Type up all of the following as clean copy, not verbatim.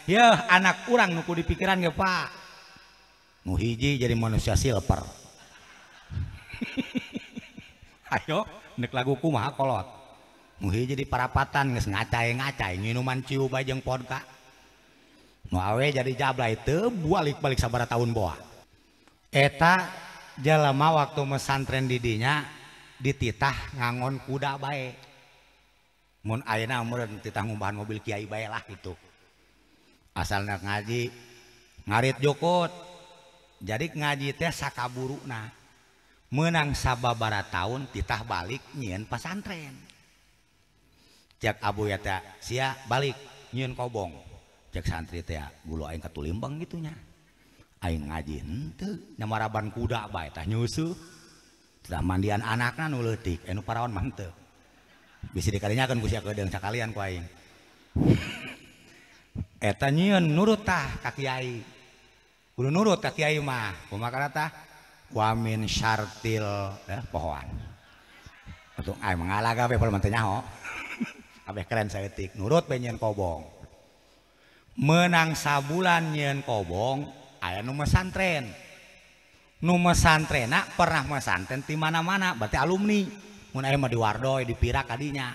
Yeuh anak urang nu kudu dipikiran ge Pak. Nu hiji jadi manusia silver. Ayo nek lagu kumaha kolot. Nu hiji di parapatan geus ngacai-ngacai nginuman ciu bae jeung vodka. Nu awe jadi jablay teu balik-balik sabaraha tahun boa. Eta jelema waktu mesantren di dinya dititah ngangon kuda bae. Mun ayeuna meureun titah ngumbahan mobil kiai bae lah gitu. Asalna ngaji ngarit jukut. Jadi ngaji teh sakaburuna. Menang sababaraha tahun titah balik nyieun pasantren. Cek abuya teh sia balik nyieun kobong. Cek santri teh gulu aing katulimbang gitu nya. Aing ngaji henteu nyamaraban kuda bae tah nyusuh. Tah mandian anakna nu leutik, anu parawan mah henteu. Bisi dikarinyakeun ku sia kedeung sakalian ku aing. Eta nyieun nurut tah ka kiai. Kudu nurut ka kiai mah. Kumaha tah? Wa min syartil pohoan. Untung aing mangalaga we mah teu nyaho. Kabeh keren saeutik nurut bae nyieun kobong. Menang sabulan nyieun kobong aya nu mesantren. Nu mesantrena pernah mesantren ti mana-mana berarti alumni. Mun aya mah di Wardoy di Pirak kadinya.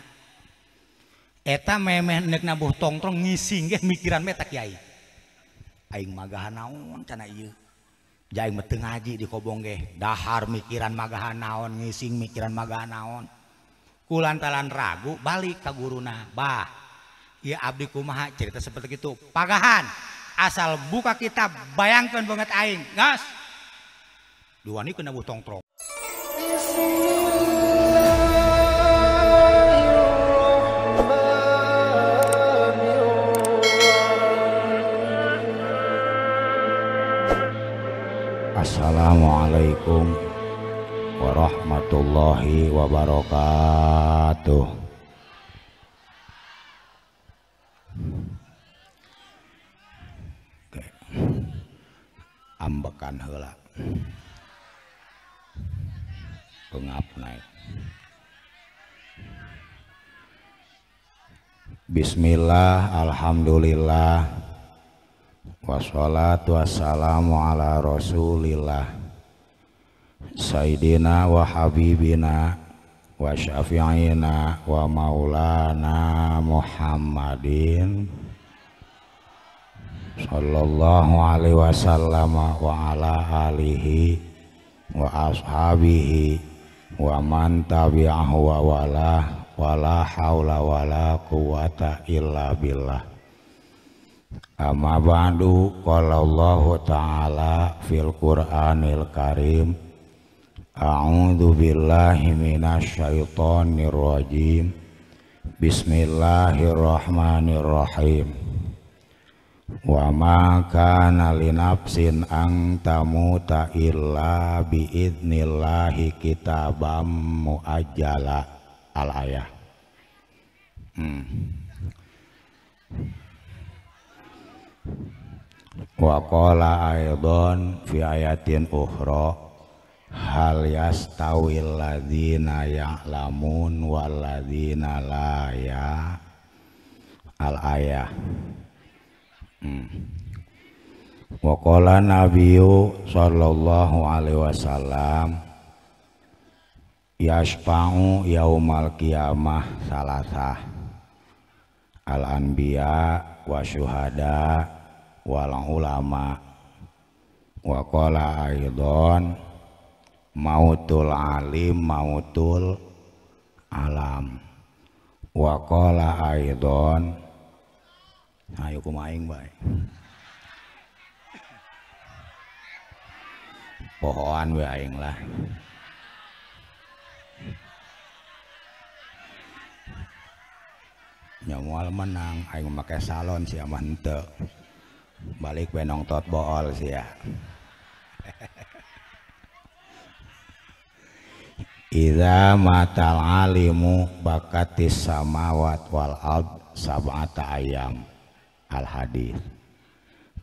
Eta memeh neuk nabuh tongtrong ngising ge mikiran meh ta kiai. Aing magahan naon cenah ieu. Jaing mah teu ngaji di kobong ge, dahar mikiran magahan naon, ngising mikiran magahan naon. Kulantaran ragu balik ka guruna. Bah, ieu abdi kumaha cerita seperti itu. Pagahan asal buka kitab bayangkeun banget aing. Gas. Diwani kena nabuh tongtrong. Assalamualaikum warahmatullahi wabarakatuh. Oke. Ambekan heula. Pengap naik. Bismillah, alhamdulillah. Wassalatu wassalamu ala rasulillah Sayyidina wa habibina wa syafi'ina wa maulana Muhammadin sallallahu alaihi wasallam wa ala alihi wa ashabihi wa man tabi'ahu wa wala wala haula wala quwata illa billah. Amma ba'du, qala Allahu ta'ala fil Qur'anil Karim, a'udzu billahi minasyaitonir rajim, bismillahirrahmanirrahim. Wa ma kana li nafsin an tamuta illa biidnillahi kitabam muajjala. Al-ayah. Wa qala aidon fi ayatin ukhra hal yastawil ladzina ya'lamun wal ladzina la ya. Al-ayah. Wa qala nabiyyu sallallahu alaihi wasallam yashfa'u yaumal qiyamah salasah al anbiya wa syuhada wal ulama. Wa qala aidon mautul alim mautul alam. Wa qala aidon ayo kumaha aing bae pohoan we aing lah. Nyamual menang aing make salon sia mah henteu. Balik we nongtot bool sia. Idza matal alimu bakatis samawat wal ard sab'ata ayam. Al hadis.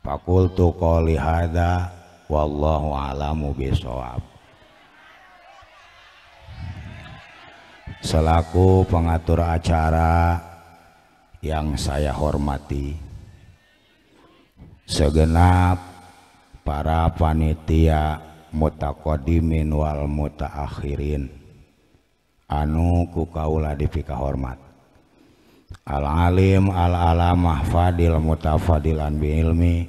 Faqultu qouli hadza wallahu a'lamu bisawab. Selaku pengatur acara yang saya hormati, Segenap para panitia mutaqaddimin wal mutaakhirin anu ku kaula dipikahormat. Al alim al alamah fadil mutafadilan bi ilmi,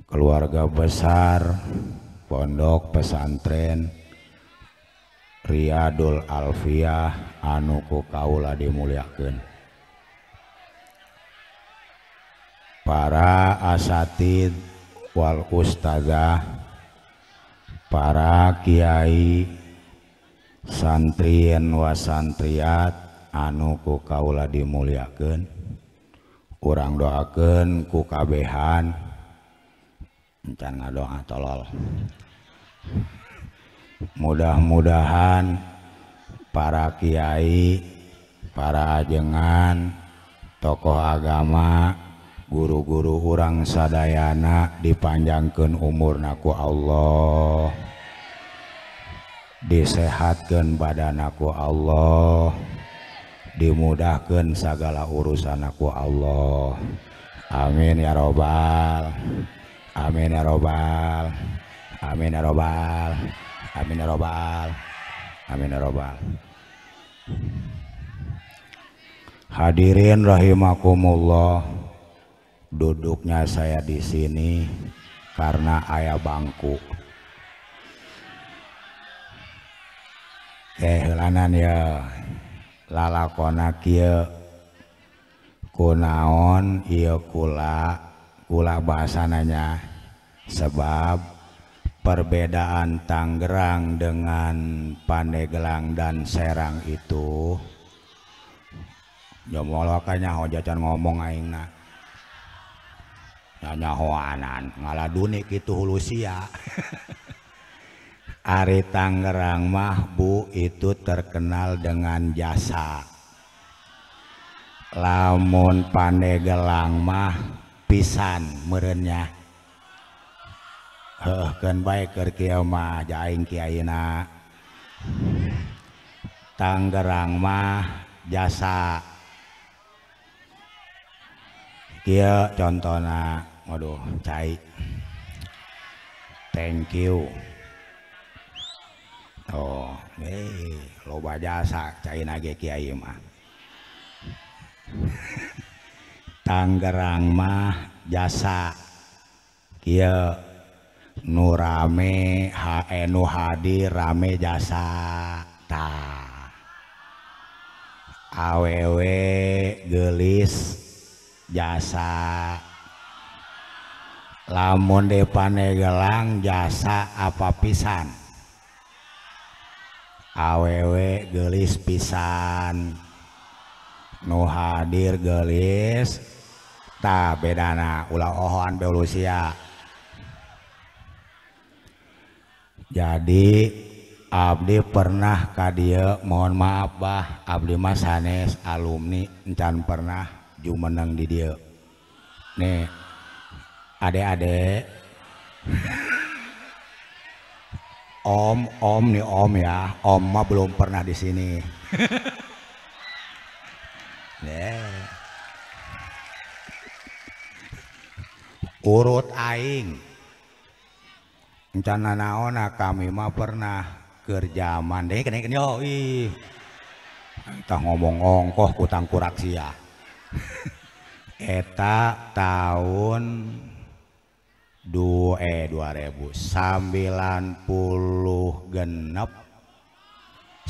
keluarga besar pondok pesantren Riyadul Alfiyah anu ku kaula dimuliakeun. Para asatid wal ustazah, para kiai, santrien wa santriat anu ku kaula dimuliakeun. Urang doakeun ku kabehan, encan ngadoa tolol. Mudah-mudahan para kiai, para ajengan, tokoh agama, guru-guru urang sadayana dipanjangkeun umurna ku Allah, disehatkeun badanna ku Allah, dimudahkeun sagala urusanna ku Allah. Amin ya robbal, amin ya robbal, amin ya robbal, amin ya robbal, amin ya robbal. Hadirin rahimakumullah, duduknya saya di sini karena aya bangku. Heulanan ya lalakona kieu kunaon ieu kula kula bahasananya, sebab perbedaan Tangerang dengan Pandeglang dan Serang itu jomolokanya hojacan ngomong aingna nyahoanan ngaladuni kitu hulu sia. Ari Tangerang mah bu itu terkenal dengan jasa, lamun Pandeglang mah pisan meureunnya. Heuh keun bae keur kieu mah jaing kiaina. Tangerang mah jasa. Kieu contona, waduh cai. Thank you. Oh, loba jasa caina ge kiai mah. Tangerang mah jasa. Kieu nu rame nu hadir rame jasa tah. Awewe geulis jasa. Lamun di Pandeglang jasa apa pisan? Awewe geulis pisan, nu hadir geulis tah bedana ulah ohoan beulusia. Jadi abdi pernah ka dieu, mohon maaf bah, abdi mah sanes alumni encan pernah jumeneng di dieu. Nih adek-adek, om, om nih om ya, om mah belum pernah di sini. Urut aing, encan naona kami mah pernah kerjaman deh kena yo ih, entah ngomong ongkoh kutang kurak sia. Eta tahun 2000 90 genep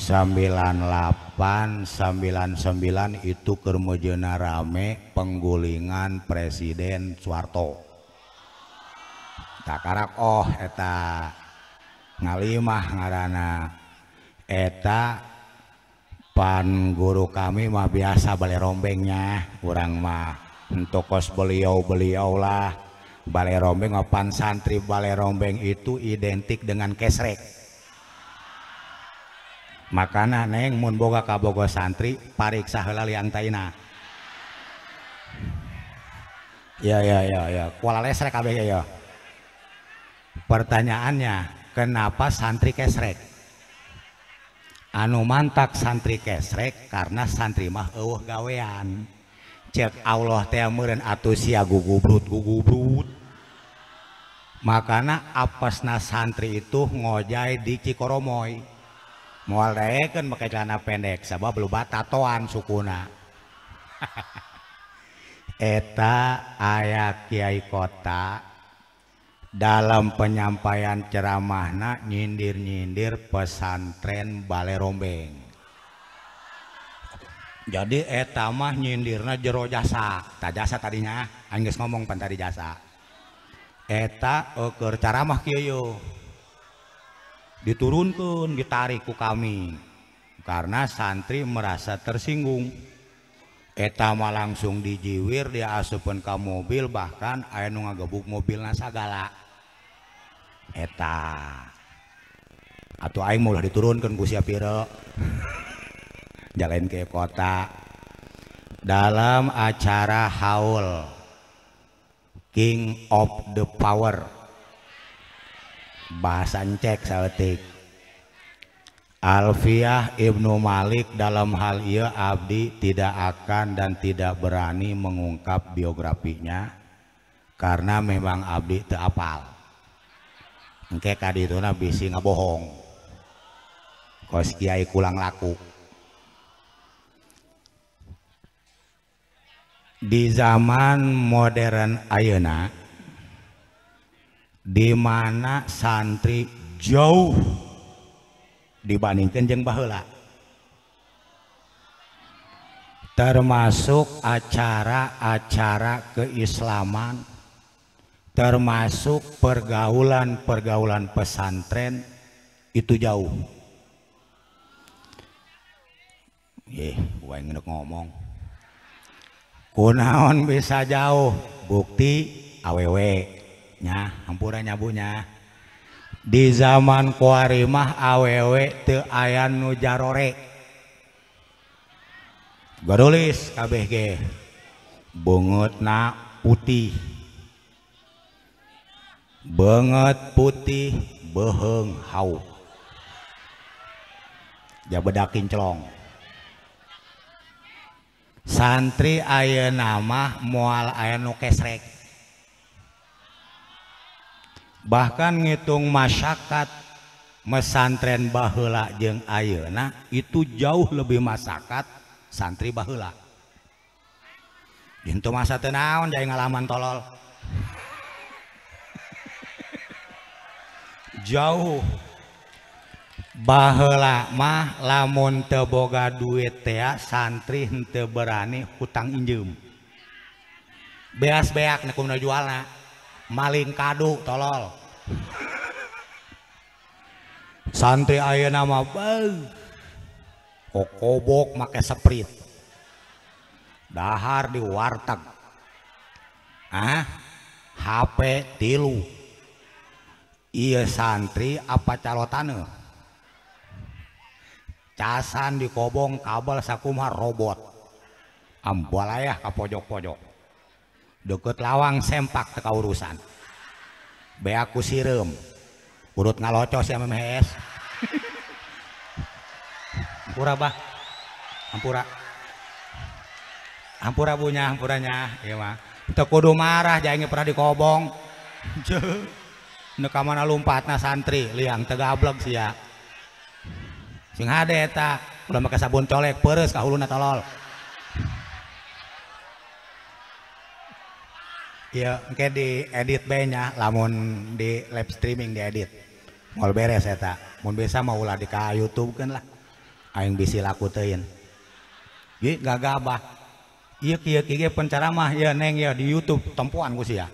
98 99 itu keur mejeuna rame penggulingan Presiden Soeharto. Takarak oh eta ngalimah ngaranna eta pan guru kami mah biasa bale rombengnya urang mah untuk kos beliau-beliau lah. Balai rombeng pan santri balai rombeng itu identik dengan kesrek. Makana neng mun boga kabogo santri pariksa heula liang taina. Ya ya ya ya, kuala lesrek kabeh ya. Pertanyaannya, kenapa santri kesrek? Anu mantak santri kesrek karena santri mah eueuh gawean. Cek Allah teh meureun atuh sia gugubrut gugubrut. Makana apesna santri itu ngojay di Cikoromoy. Moal daekeun make celana pendek sabab loba tatoan sukuna. Eta aya kiai kota dalam penyampaian ceramahna nyindir-nyindir pesantren Balerombeng. Jadi eta mah nyindirna jero jasa, tak jasa tadinya, aing geus ngomong pan tadi jasa. Eta keur ceramah kieu yo. Diturunkeun, ditarik ku kami. Karena santri merasa tersinggung. Eta mah langsung dijiwir, diasupkeun ka mobil, bahkan aya nu ngagebuk mobilna sagala. Eta atuh aing mah ulah diturunkeun ku sia pire. Jalan ke kota dalam acara haul King of the Power, bahasa encek saeutik. Alfiah Ibnu Malik dalam hal ieu abdi tidak akan dan tidak berani mengungkap biografinya karena memang abdi teu apal. Engke ka dituna bisi ngabohong. Kos kiai kulang laku. Di zaman modern ayeuna di mana santri jauh dibandingkan jeung baheula, termasuk acara-acara keislaman, termasuk pergaulan-pergaulan pesantren itu jauh. Gua ingin ngomong kunaon bisa jauh, bukti awewe nya hampura nyabunya. Di zaman kuari mah awewe teu aya nu jarore. Garulis kabeh ge beungeutna putih. Beungeut putih beuheung hauk. Jabedak kinclong. Santri ayeuna mah moal aya nu kesrek. Bahkan ngitung masyarakat mesantren baheula jeung ayeuna itu jauh lebih masyarakat santri baheula. Jeung teu masa teu naon jai ngalaman tolol. Jauh. Baheula mah lamun teu boga duit teh santri henteu berani hutang injeum. Beas-beak nek kumaha jualna. Maling kadu tolol. Santri ayeuna mah beuh kokobok make seprit. Dahar di warteg. Ah, HP 3. Ieu santri apa calotane? Casan dikobong kabel sakumaha robot. Ambalayah ka pojok-pojok. Deket lawang sempak teka urusan. Beaku sireum. Urut ngalocos ya memes. Hampura bah. Hampura. Hampura bunya, hampuranya ieu mah. Teu kudu marah jaing pernah dikobong. Nu ka mana lumpatna santri liang teu gablek sia. Sing hade eta, ulah make sabun colek peureus ka huluna tolol. Iya, engke di edit bae nya, lamun di live streaming diedit. Moal beres eta. Mun bisa mah ulah di ka YouTube keun lah. Aing bisi laku teuing. Ieu gagabah. Ieu kieu kieu penceramah ieu neng ieu di YouTube tempoan ku sia.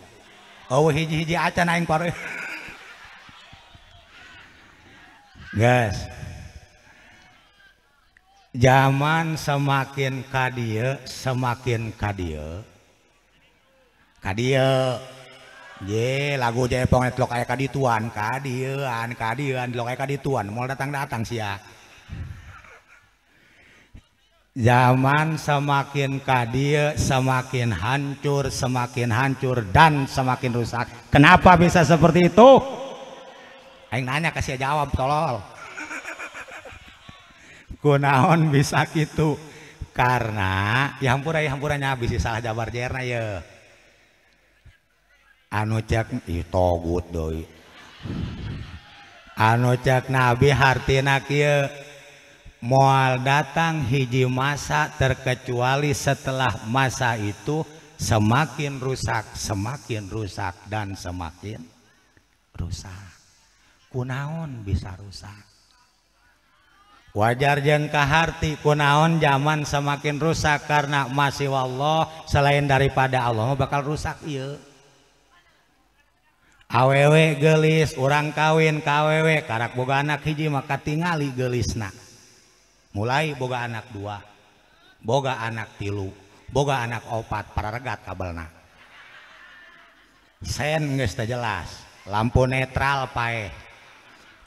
Eueuh hiji-hiji acan aing pare. Guys. Zaman semakin ka dieu, semakin ka dieu. Kadieu ye lagu jepong delok aya kadituan, kadieuan, kadieuan delok aya kadituan, moal datang-datang sia. Zaman semakin kadieu semakin hancur dan semakin rusak. Kenapa bisa seperti itu? Aing nanya kasih jawab tolol. Kunaon bisa gitu? Karena ya hampura nya bisi salah jabar jerna ye. Anu cek ih togut deui. Anu cek Nabi hartina kieu, moal datang hiji masa terkecuali setelah masa itu semakin rusak dan semakin rusak. Kunaon bisa rusak? Wajar jeung kaharti kunaon zaman semakin rusak karena masih wallah selain daripada Allah bakal rusak ieu. Awewe geulis urang kawin ka awewe karak boga anak hiji maka tingali geulisna. Mulai boga anak dua, boga anak tilu, boga anak opat pararegat kabelna. Sen geus teu jelas, lampu netral paeh,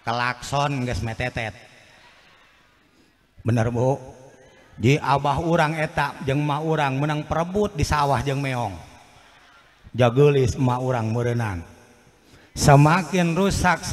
klakson geus metetet. Bener bu, di abah urang eta jeung ma urang menang perebut di sawah jeung meong. Jageulis ma urang meureunang. Semakin rusak,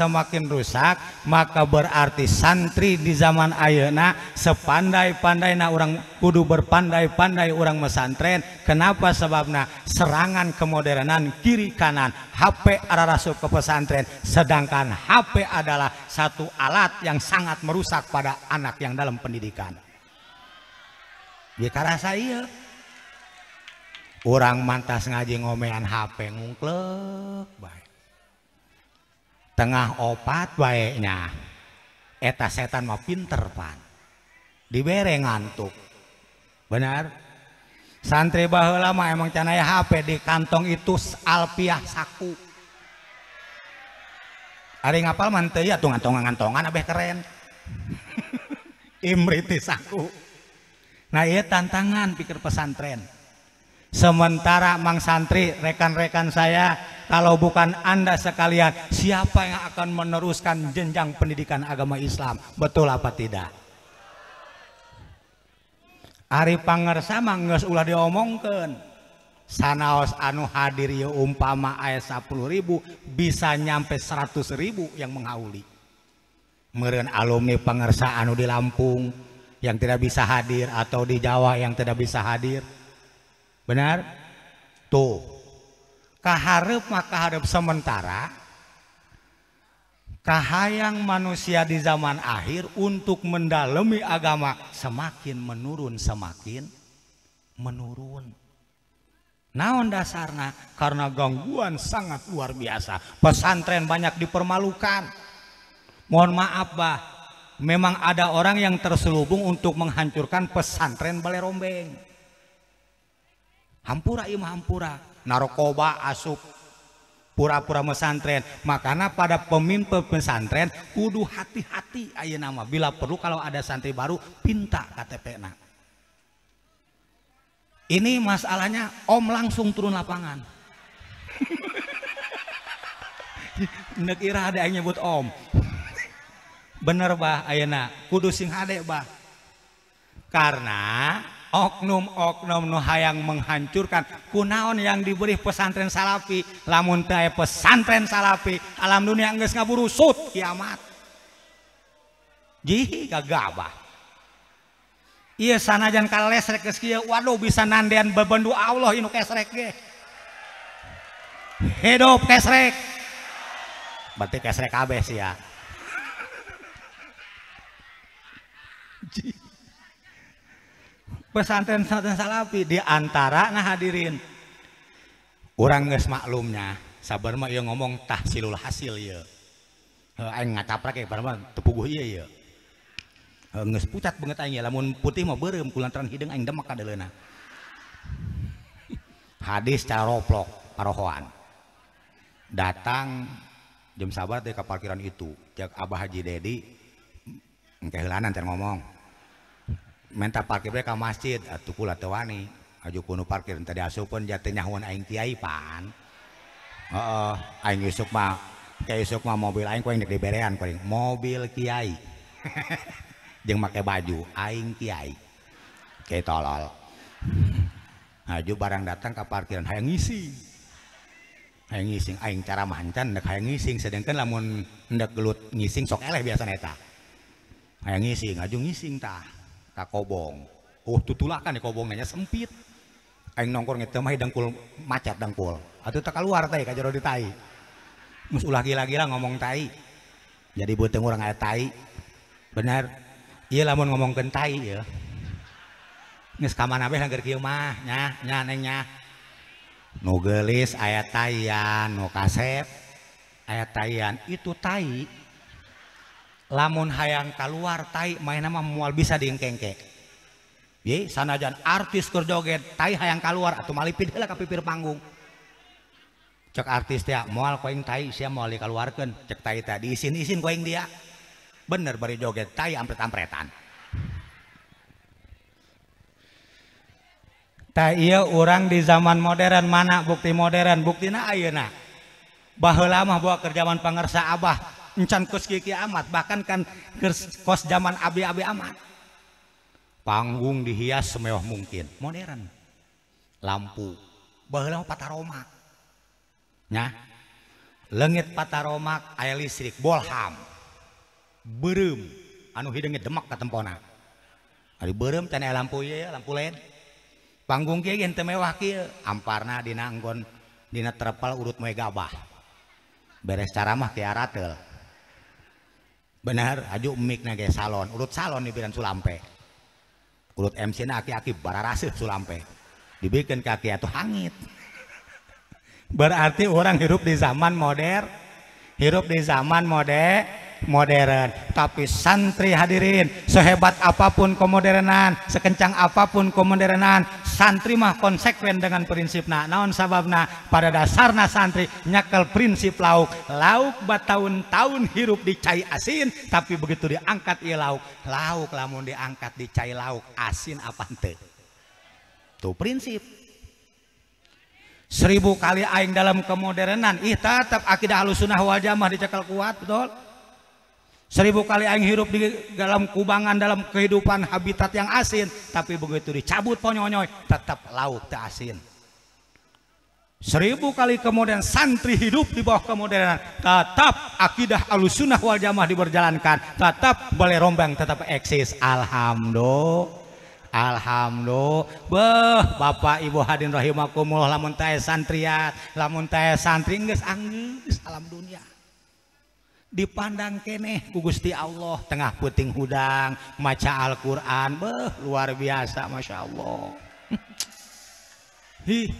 maka berarti santri di zaman ayeuna sepandai-pandaina urang kudu berpandai-pandai urang mesantren. Kenapa? Sebabna serangan kemodernan kiri kanan, HP ararasup ke pesantren, sedangkan HP adalah satu alat yang sangat merusak pada anak yang dalam pendidikan. Ya karasa ieu. Urang mantas ngaji ngomean HP ngungklek bae. Tengah opat baiknya eta setan mah pinter pan dibere ngantuk. Benar, santri baheula mah emang can aya HP di kantong itu alpiah saku. Ari ngapal mah teu ya tuh ngantongan-ngantongan abeh keren. Imriti saku. Nah ieu tantangan pikir pesantren. Sementara mang santri rekan-rekan saya, kalau bukan anda sekalian, siapa yang akan meneruskan jenjang pendidikan agama Islam? Betul apa tidak? Ari pangersa mah geus ulah diomongkeun. Sanaos anu hadir ieu umpama aya 10.000 bisa nyampe 100.000 yang menghauli. Meureun alumni pangersa anu di Lampung yang tidak bisa hadir atau di Jawa yang tidak bisa hadir. Benar? Tuh. Kaharep maka harap sementara kahayang manusia di zaman akhir untuk mendalami agama semakin menurun, semakin menurun. Naon dasarna? Karena gangguan sangat luar biasa. Pesantren banyak dipermalukan. Mohon maaf bah, memang ada orang yang terselubung untuk menghancurkan pesantren Balerombeng. Hampura ieu mah hampura, narkoba asup pura-pura mesantren. Makanya pada pemimpin pesantren kudu hati-hati ayeuna mah. Bila perlu kalau ada santri baru pinta KTP-na. Ini masalahnya om langsung turun lapangan. Nek ira ada yang nyebut om. Bener bah ayeuna kudu sing hade bah. Karena oknum-oknum nu hayang menghancurkan kunaon yang diberi pesantren salafi, lamun teu aya pesantren salafi alam dunia geus ngaburusut kiamat. Jih gagabah. Ieu sanajan kalesrek geus kieu, waduh bisa nandean bebendu Allah inu kesrek ge. Hidup kesrek. Berarti kesrek kabeh sia. Pesantren-pesantren salafi di antara nah hadirin urang geus maklumnya sabar mah ieu ngomong tahsilul hasil ieu. Heuh aing ngacaprak ge barang mah teu puguh ieu ieu. Heuh geus pucat beungeut aing lamun putih mah beureum kulantaran hideung aing demek ka deuleuna. Hadis caroplok parohoan. Datang jam sabar teh ka parkiran itu cek Abah Haji Dedi engke heulanan can ngomong. Minta parkir ke masjid atuh kula teu wani aju kuno parkir tadi asupeun jatuh nyahuan aing kiai pan. Heeh, aing isuk mah kayak isuk mah mobil aing ku aing dek diberean ku aing mobil kiai. Jeung make baju aing kiai. Kiai tolol. Aju barang datang ke parkiran hayang ngising. Hayang ngising aing cara mah encan dek hayang ngising sedangkan lamun hendak gelut ngising sok eleh biasana eta. Hayang ngising aju ngising tah. Kakobong Oh tutulakan di kobong nanya sempit. Aing nongkrong itu mah dengkul macat dengkul. Atuh tak keluar tai ka jero di tai. Geus ulah gila-gila ngomong tai. Jadi beuteung urang aya tai. Bener. Ieu lamun ngomongkeun tai ieu. Geus ka mana bae keur kieu mah nya nya neng nya. Nu geulis aya taian, nu kasep aya taian, itu tai. Lamun hayang kaluar tai maena mah moal bisa diengkengke. Ye, sanajan artis keur joget tai hayang kaluar atuh malipid heula ka pipir panggung. Cek artis teh moal ku aing tai sia moal dikaluarkeun, cek tai teh diisin-isin ku aing dia. Bener bari joget tai ampret-ampretan. Tah ieu urang di zaman modern mana bukti modern buktina ayeuna. Baheula mah bawa keur zaman pangersa abah encan kos kieu amat bahkan kan kos zaman abi-abi amat. Panggung dihias semewah mungkin, modern. Lampu baheula mah pataromak. Nya. Leungit pataromak aya listrik bolham. Beureum anu hideung demek ka tempona. Ari beureum teh aya lampu ieu lampu LED. Panggung kieu ge teu mewah kieu, amparna dina anggon dina terpal urut moe gabah. Beres caramah kieu arateul. Bener, aju mic-na ge salon, urut salon dibiran sulampe. Urut MC na aki-aki bararaseuh sulampe. Dibikeun ka aki atuh hangit. Berarti orang hirup di zaman modern, hirup di zaman modern. Tapi santri hadirin, sehebat apapun kemodernan, sekencang apapun kemodernan, santri mah konsekuen dengan prinsipna. Naon sababna? Pada dasarna santri nyakel prinsip lauk. Lauk bataun-taun hirup di cai asin, tapi begitu diangkat ieu lauk, lauk lamun diangkat di cai lauk asin apa henteu? Tuh prinsip. 1000 kali aing dalam kemodernan, ih tetap akidah Ahlussunnah wal Jamaah dicekel kuat, betul? 1000 kali aing hirup di dalam kubangan, dalam kehidupan habitat yang asin, tapi begitu dicabut ponyonyoy, tetap lauk teu asin. 1000 kali kemudian santri hidup di bawah kemodernan, tetap akidah Ahlussunnah wal Jamaah diberjalankan, tetap balai rombang tetap eksis. Alhamdulillah. Alhamdulillah. Beuh, Bapak Ibu hadirin rahimakumullah, lamun teh santriat, lamun teh santri geus anggeus alam dunia. Dipandang keneh ku Gusti Allah tengah puting hudang maca Al-Qur'an, beuh luar biasa Masya Allah. Hi.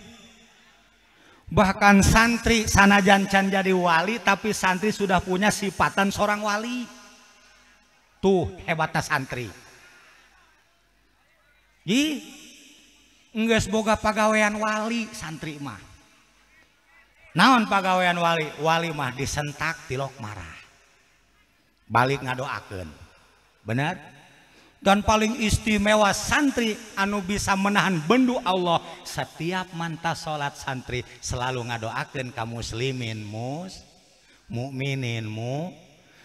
Bahkan santri sanajan can jadi wali tapi santri sudah punya sifatan seorang wali. Tuh hebatnya santri. Ji, geus boga pagawean wali santri mah. Naon pagawean wali? Wali mah disentak tilok marah. Balik ngadoakeun. Bener? Dan paling istimewa santri anu bisa menahan bendu Allah. Setiap manta salat santri selalu ngadoakeun ka muslimin mukminin mu.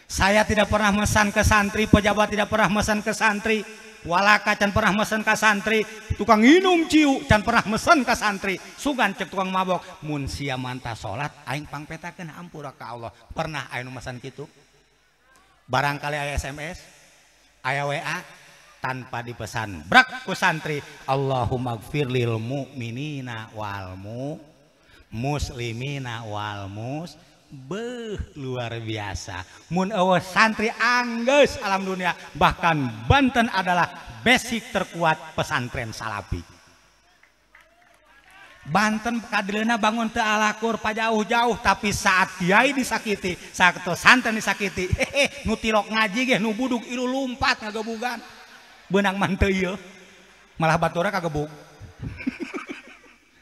Saya tidak pernah mesan ke santri, pejabat tidak pernah mesan ke santri, walaka can pernah mesen ka santri, tukang minum ciu can pernah mesen ka santri, sugan cek tukang mabok, mun sia manta salat aing pangpetakeun hampura ka Allah. Pernah aing nu mesen kitu? Barangkali aya SMS, aya WA tanpa dipesan brak ku santri, Allahumma gfir lil mu'minina wal muslimina wal mus. Beuh luar biasa. Mun eueuh santri anggeus alam dunia. Bahkan Banten adalah basic terkuat pesantren salafi. Banten kadilna bangun teu alakur pajauh-jauh, tapi saat kiai disakiti, saat pesantren disakiti, hehe nu tilok ngaji ge nu budug ilu lumpat ngagebugan. Beunang mah teu ieu. Malah batura kagebug.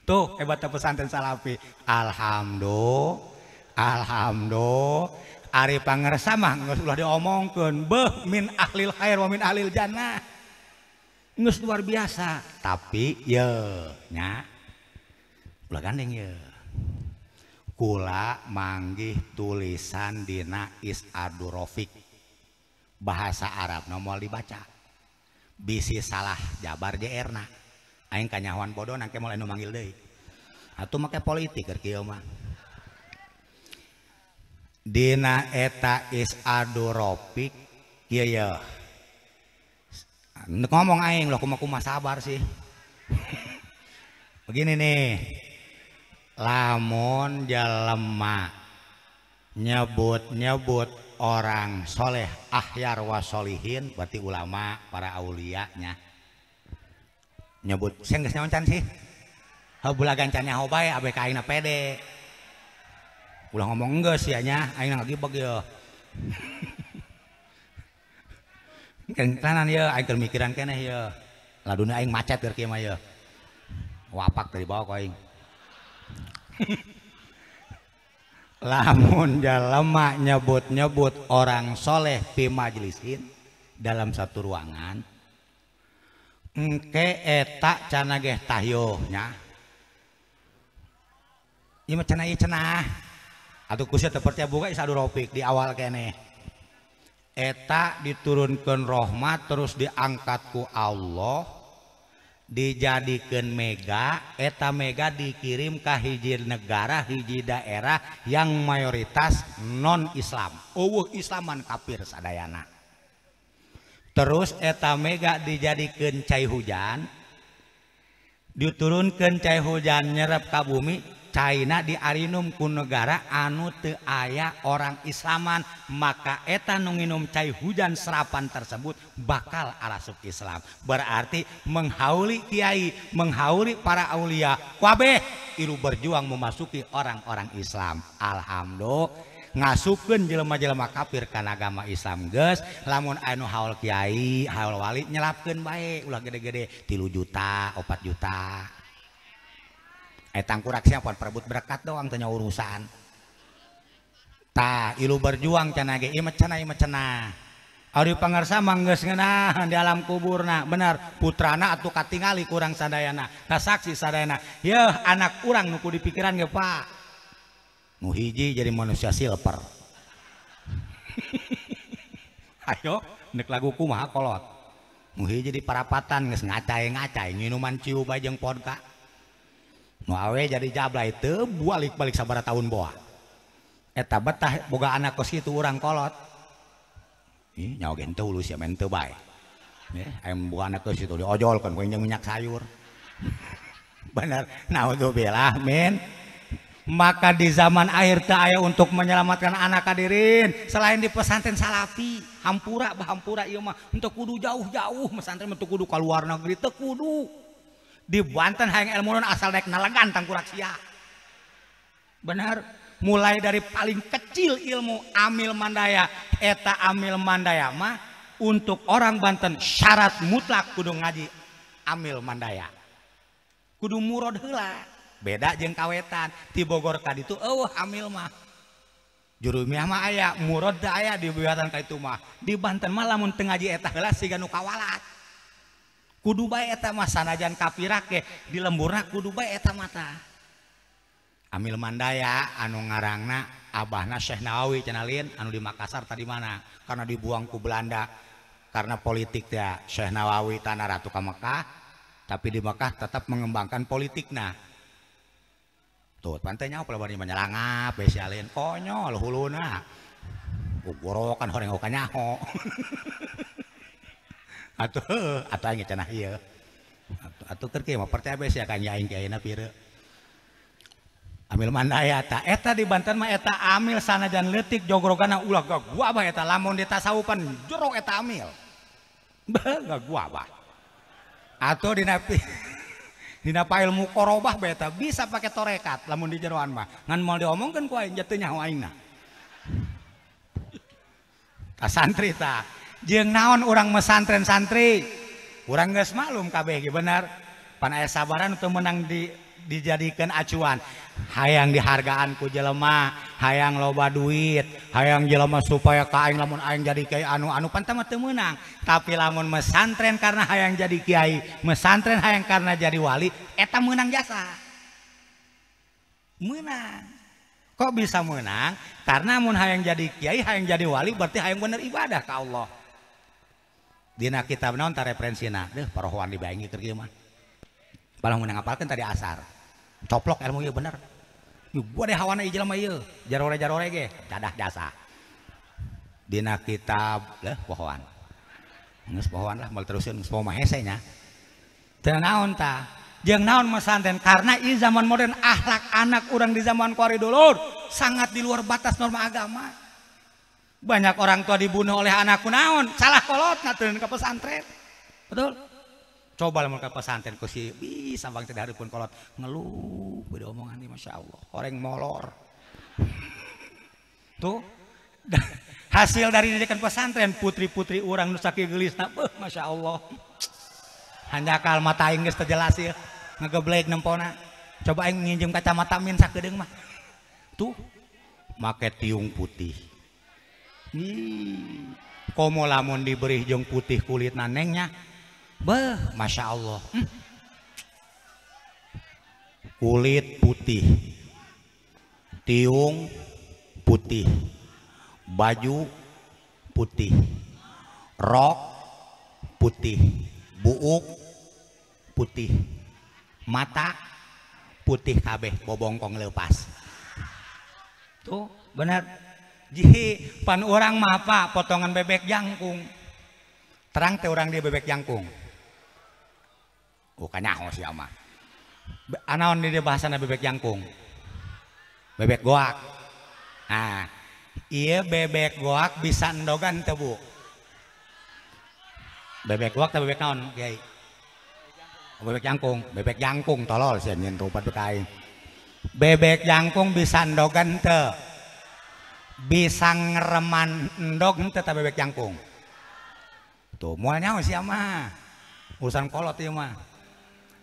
Tuh hebatna pesantren salafi. Alhamdulillah. Alhamdulillah. Ari pangersa mah geus ulah diomongkeun, beuh min ahlil khair wa min ahlil jannah. Geus luar biasa. Tapi ye nya ulah gandeng ye. Kula manggih tulisan dina Is'adur Rafiq. Bahasa Arab moal dibaca. Bisi salah jabar JR na. Aing kanyahoan bodoh nangke moal anu manggil deui. Atuh make politik keur kieu mah. Dina eta Is'adur Rafiq kieu ye. Ngomong aing loh kumaha sabar sih. Begini nih. Lamun jelema nyebut-nyebut orang soleh ahyar wasolihin berarti ulama para aulianya nyebut sing geus nyaon can sih bulagan can nyaho bae abe ka aingna pede ulah ngomong geus sia nya aing ngagibeg ye kenanan ye aing keur mikiran keneh ye laduna aing macet keur kieu mah ye wapak dari bawah ku aing. Lamun jelema nyebut-nyebut orang soleh pi majlisin dalam satu ruangan engke eta cenah geh tahyuh nya ieu mah cenah ieu cenah atuh ku sia teu percaya buka Isadu Rofik di awal keneh eta diturunkeun rahmat terus diangkat ku Allah dijadikan mega eta mega dikirim ke hiji negara hiji daerah yang mayoritas non Islam eueuh Islaman kafir sadayana terus eta mega dijadikan cai hujan diturunkan cai hujan nyerep ka bumi caina diarinum ku negara anu teu aya orang Islaman maka eta nu nginum cai hujan serapan tersebut bakal arasup Islam berarti menghauli kiai menghauli para aulia kabeh ilu berjuang memasuki orang-orang Islam. Alhamdulillah ngasupkeun jelema-jelema kafir kana agama Islam geus lamun anu haul kiai haul wali nyelapkeun bae ulah gede-gede 3 juta 4 juta tangkurak siapa perebut berkat doang tanya urusan tah ilu berjuang cenah ge ieu mah cenah ari pangarsa mah geus ngeunah di alam kuburna bener putrana atuh katingali kurang sadayana kasaksi sadayana yeuh anak urang nu kudu dipikiran ge Pak nu hiji jadi manusia silver. Ayo nek lagu kumaha kolot nu hiji di parapatan geus ngacai-ngacai nginuman ciu bae jeung vodka nu awe jadi jablay teu balik-balik sabaraha tahun boa eta betah boga anak kos kitu urang kolot ih nyaho ge henteu ulus sia men teu bae aya boga anak kos kitu diojolkeun ku jeung minyak sayur. Bener naudzubillah min. Maka di zaman akhir teu aya untuk menyelamatkan anak hadirin selain di pesantren salafi hampura bahampura ieu mah henteu kudu jauh-jauh pesantren teu kudu ka luar negeri teu kudu di Banten hayang ilmu asal naik nalegan tangkurak sia. Benar, mulai dari paling kecil ilmu amil mandaya eta amil mandaya mah untuk orang Banten syarat mutlak kudu ngaji amil mandaya kudu murad heula beda jeung kawetan ti Bogor ka ditu eueuh amil mah jurumiah mah aya murad teu aya di buatan ka itu mah di Banten mah lamun teu ngaji eta heula siga nu kawalat kudu bae eta mah sanajan kapirak ge di lemburna kudu bae eta mah tah. Amil Mandaya anu ngarangna abahna Syekh Nawawi cenah lin anu di Makassar tadi mana karena dibuang ku Belanda karena politik teh Syekh Nawawi tanah ratu ka Mekah tapi di Mekah tetap mengembangkan politikna. Tuh pantai nyaho pelabar menyelangap bae sia lin konyol huluna. Gugorokan horeng oka nyaho. Atuh atuh aing cenah ieu. Atuh keur kieu mah percaya bae sia ka aing kiaina pieu. Amil Mandaya ta eta di Banten mah eta amil sanajan leutik jogrogana ulah gua bah eta lamun ditasawufan jero eta amil. Beuh gua bah. Atuh dina dina ilmu korobah bae eta bisa pake torekat lamun di jeroan mah. Ngan moal diomongkeun ku aing teu nyaho aingna. Ta santri ta jeung naon urang mesantren santri urang geus maklum kabeh ge bener pan aya sabaran teu meunang dijadikan acuan hayang dihargaan ku jelema hayang loba duit hayang jelema supaya ka aing lamun aing jadi kiai anu-anu pan teh mah teu meunang tapi lamun mesantren karena hayang jadi kiai mesantren hayang karena jadi wali eta meunang jasa meunang. Kok bisa meunang karena mun hayang jadi kiai hayang jadi wali berarti hayang bener ibadah ka Allah. Dina kitab naon ta referensina deuh parohoan dibaengi keur kieu mah balah mun ngapalkeun tadi asar coplok ilmu ieu bener gua deh hawana ieu jelema ieu jarore-jarore ge dadah jasa dina kitab leuh pohoan Geus pohoan lah moal terusin geus poho mah hese nya. Teu naon tah? Jeung naon mesantren karena ieu zaman modern akhlak anak urang di zaman kuari dulur sangat di luar batas norma agama. Banyak orang tua dibunuh oleh anak kunaon, salah kolot ngaturkeun ka pesantren. Betul? Coba lamun ka pesantren ku si bisa bang teh pun kolot ngeluh beda omongan ieu masyaallah, horeng molor. Tuh hasil dari didikan pesantren putri-putri urang nu sakieu geulisna beuh masyaallah. Hanjakal mata aing geus teu jelas ieu ngegeblek nempona. Coba aing nginjem kacamata min sakedeung mah. Tuh make tiung putih. Ih, komo lamun diberi jeung putih kulitna nengnya. Beuh masyaallah. Kulit putih. Tiung putih. Baju putih, rok putih, buuk putih, mata putih kabeh bobongkong leupas. Tuh bener. Ji pan urang mah apa potongan bebek jangkung. Terang teh urang dia bebek jangkung. Oh kanyaho sia mah. Anaon di dia bahasana bebek jangkung? Bebek goak. Nah, iya bebek goak bisa endogan teu Bu? Bebek goak teh bebek naon Kiai? Oh, bebek jangkung tolol sia nyen rupat ka aing. Bebek jangkung bisa endogan teu? Bisa ngereman endog teu tah bebek jangkung? Tuh moal nyaho sia mah. Urusan kolot ieu mah.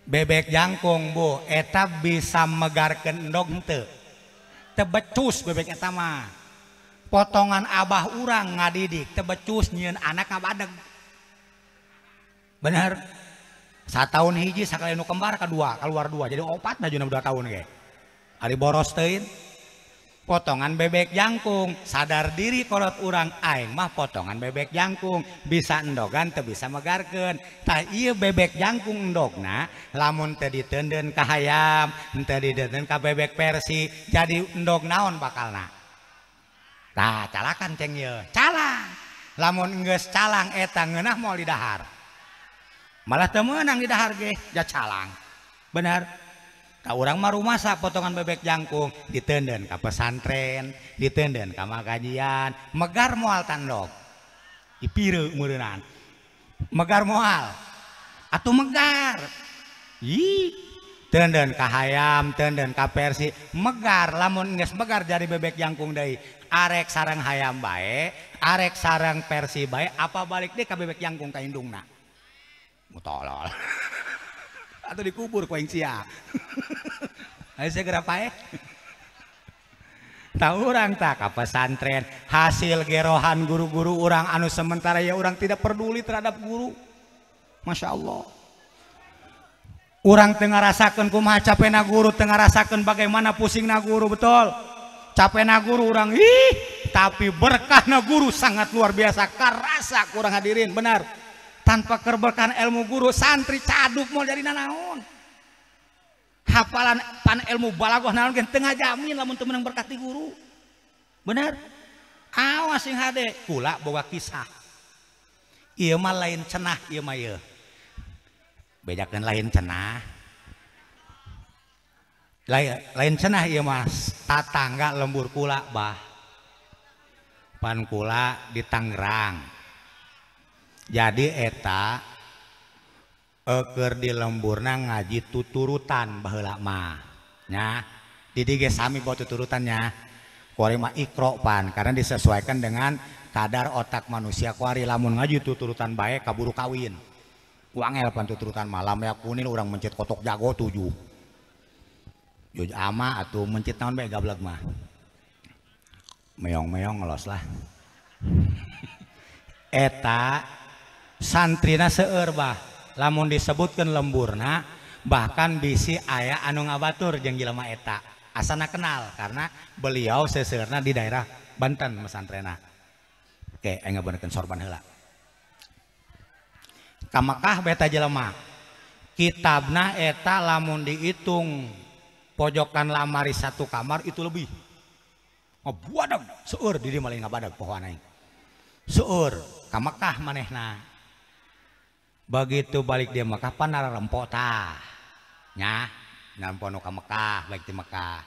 Bebek jangkung Bu, eta bisa megarkeun endog teu? Teu becus bebek eta mah. Potongan abah urang ngadidik teu becus nyieun anak ngabadeg. Bener. Satahun hiji sakali nu kembar kadua, keluar dua jadi opat majuna 2 tahun ge. Ari boros teuing. Potongan bebek jangkung, sadar diri kolot urang aing mah potongan bebek jangkung, bisa endogan teu bisa megarkeun. Tah ieu bebek jangkung endogna lamun teu diteundeun ka hayam, teu diteundeun ka bebek persi, jadi endog naon bakalna? Tah calakan ceng ieu, calang. Lamun geus calang eta ngeunah moal didahar. Malah teu meunang didahar ge, ja calang. Bener. Ka urang mah rumasa potongan bebek jangkung diteundeun ka pesantren, diteundeun ka magajian, megar moal tandog. Ipireu meureunan. Megar moal. Atuh megar. Ih, teundeun ka hayam, teundeun ka persi, megar lamun geus megar jadi bebek jangkung deui. Arek sareng hayam bae, arek sareng persi bae, apa balik deui ka bebek jangkung ka indungna. Tolol. Atau dikubur ku aing sia. Ayo segera pae. Tahu urang tak ka pesantren, hasil gerohan guru-guru urang anu sementara ya urang tidak peduli terhadap guru. Masya Allah. Urang teu ngarasakeun kumaha capena guru, teu ngarasakeun bagaimana pusingna guru, betul. Capena guru urang ih, tapi berkahna guru sangat luar biasa, karasa kurang hadirin, benar. Tanpa keberkahan ilmu guru santri caduk mau jadi nanaon. Hafalan pan ilmu balagoh naon ge teu ngajamin lamun teu meunang berkat ti guru. Bener? Awas sing hade, kula boga kisah. Ieu mah lain cenah ieu mah ieu. Bejakeun lain cenah. Lain cenah ieu mah tatangga lembur kula bah. Pan kula di Tangerang. Jadi eta keur di lemburna ngaji tuturutan baheula mah nya. Di dieu ge sami bawa tuturutannya. Kuari mah ikro pan karena disesuaikan dengan kadar otak manusia kuari lamun ngaji tuturutan bae kaburu kawin. Wangel pan tuturutan malam ya kunil urang mencit kotok jago 7. Juj ama atuh mencit naon bae gablek mah. Meong-meong ngelos lah. Eta santrina seueur bah lamun disebutkeun lemburna bahkan bisi aya anu ngabatur jeung jelema eta asana kenal karena beliau seuseurna di daerah Banten mesantrena. Oke, aing ngabenerkeun sorban heula. Ka Mekah beta jelema kitabna eta lamun dihitung pojokan lamari satu kamar itu lebih. Ngabadag seueur di dieu mah lain ngabadag pohoan aing. Seueur ka Mekah manehna. Begitu balik di Mekah pan narempok tah. Nya, narempok nu ka Mekah, balik di Mekah.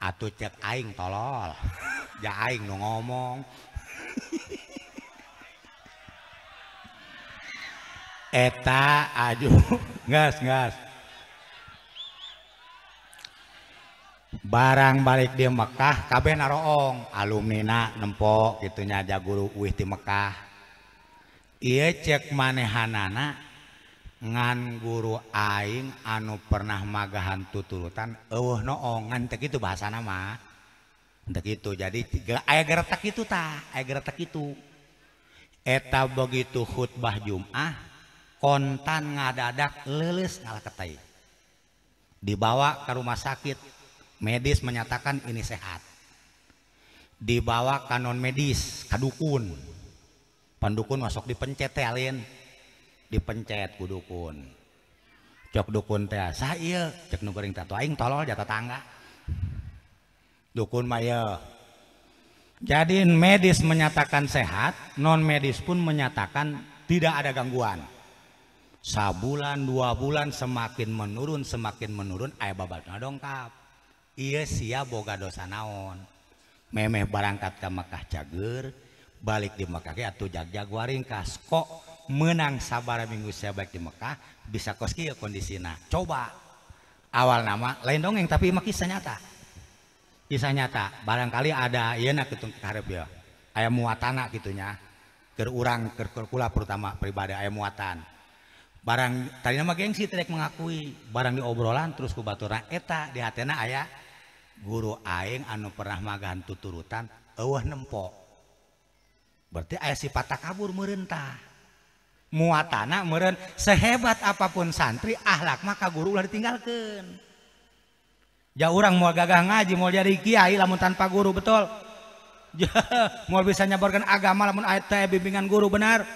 Atuh cek aing tolol. Ja aing nu ngomong. Eta aju gas gas. Barang balik di Mekah kabeh naroong, alumnina nempok kitu nya ja guru uih ti Mekah. Ieu cek manehanana ngan guru aing anu pernah magahan tuturutan eueuh noong ngan teu kitu bahasana mah. Teu kitu jadi aya geretak kitu tah, aya geretak kitu. Eta begitu khutbah Jumat kontan ngadadak leuleus ngalaketai. Dibawa ke rumah sakit, medis menyatakan ini sehat. Dibawa ke non medis, ka dukun. Pandukun masuk dipencet teh alin. Dipencet ku dukun. Cok dukun teh sah ieu, cek nu geuring teh aing tolol ja tetangga. Dukun mah ieu. Jadi medis menyatakan sehat, non medis pun menyatakan tidak ada gangguan. Sabulan, 2 bulan semakin menurun aya babatna dongkap. Ieu sia boga dosa naon. Memeh barangkat ka Mekah cager, balik di Mekah ge atuh jagjag waringkas kok menang sabara minggu saya balik di Mekah bisa kos kieu kondisina. Coba awal nama lain dongeng tapi mah kisah nyata. Kisah nyata barangkali ada ieu na kitu karep ya. Aya muatana kitu nya. Keur urang keur kula terutama pribadi aya muatan. Barang tadina mah gengsi teh mengakui, barang diobrolan terus ku baturna eta di hatena aya guru aing anu pernah magahan tuturutan eueuh nempok. Berarti aya sifat takabur meureun tah. Muatana meureun sehebat apapun santri akhlak mah ka guru ulah ditinggalkeun. Ja urang moal gagah ngaji moal jadi kiai lamun tanpa guru betul. Moal bisa nyebarkan agama lamun aya teh bimbingan guru benar.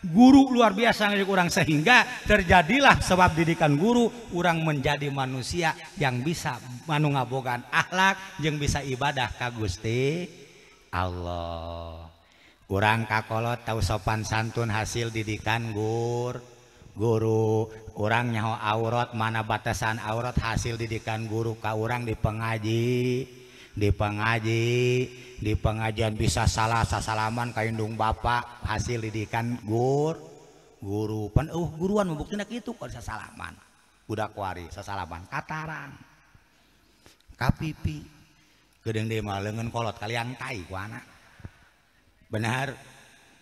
Guru luar biasa ngedidik urang sehingga terjadilah sebab didikan guru urang menjadi manusia yang bisa manu ngabogaan akhlak jeung bisa ibadah ka Gusti Allah. Urang kakolot tahu sopan santun hasil didikan guru. Urang nyaho aurat mana batasan aurat hasil didikan guru ka urang di pengaji di pengajian bisa salah sasalaman ka indung bapak hasil didikan guru pan guruan membuktina kitu kok sasalaman budak kuari sasalaman katarang kapipi geudeung deui mah leungeun kolot kalian tai ku anak benar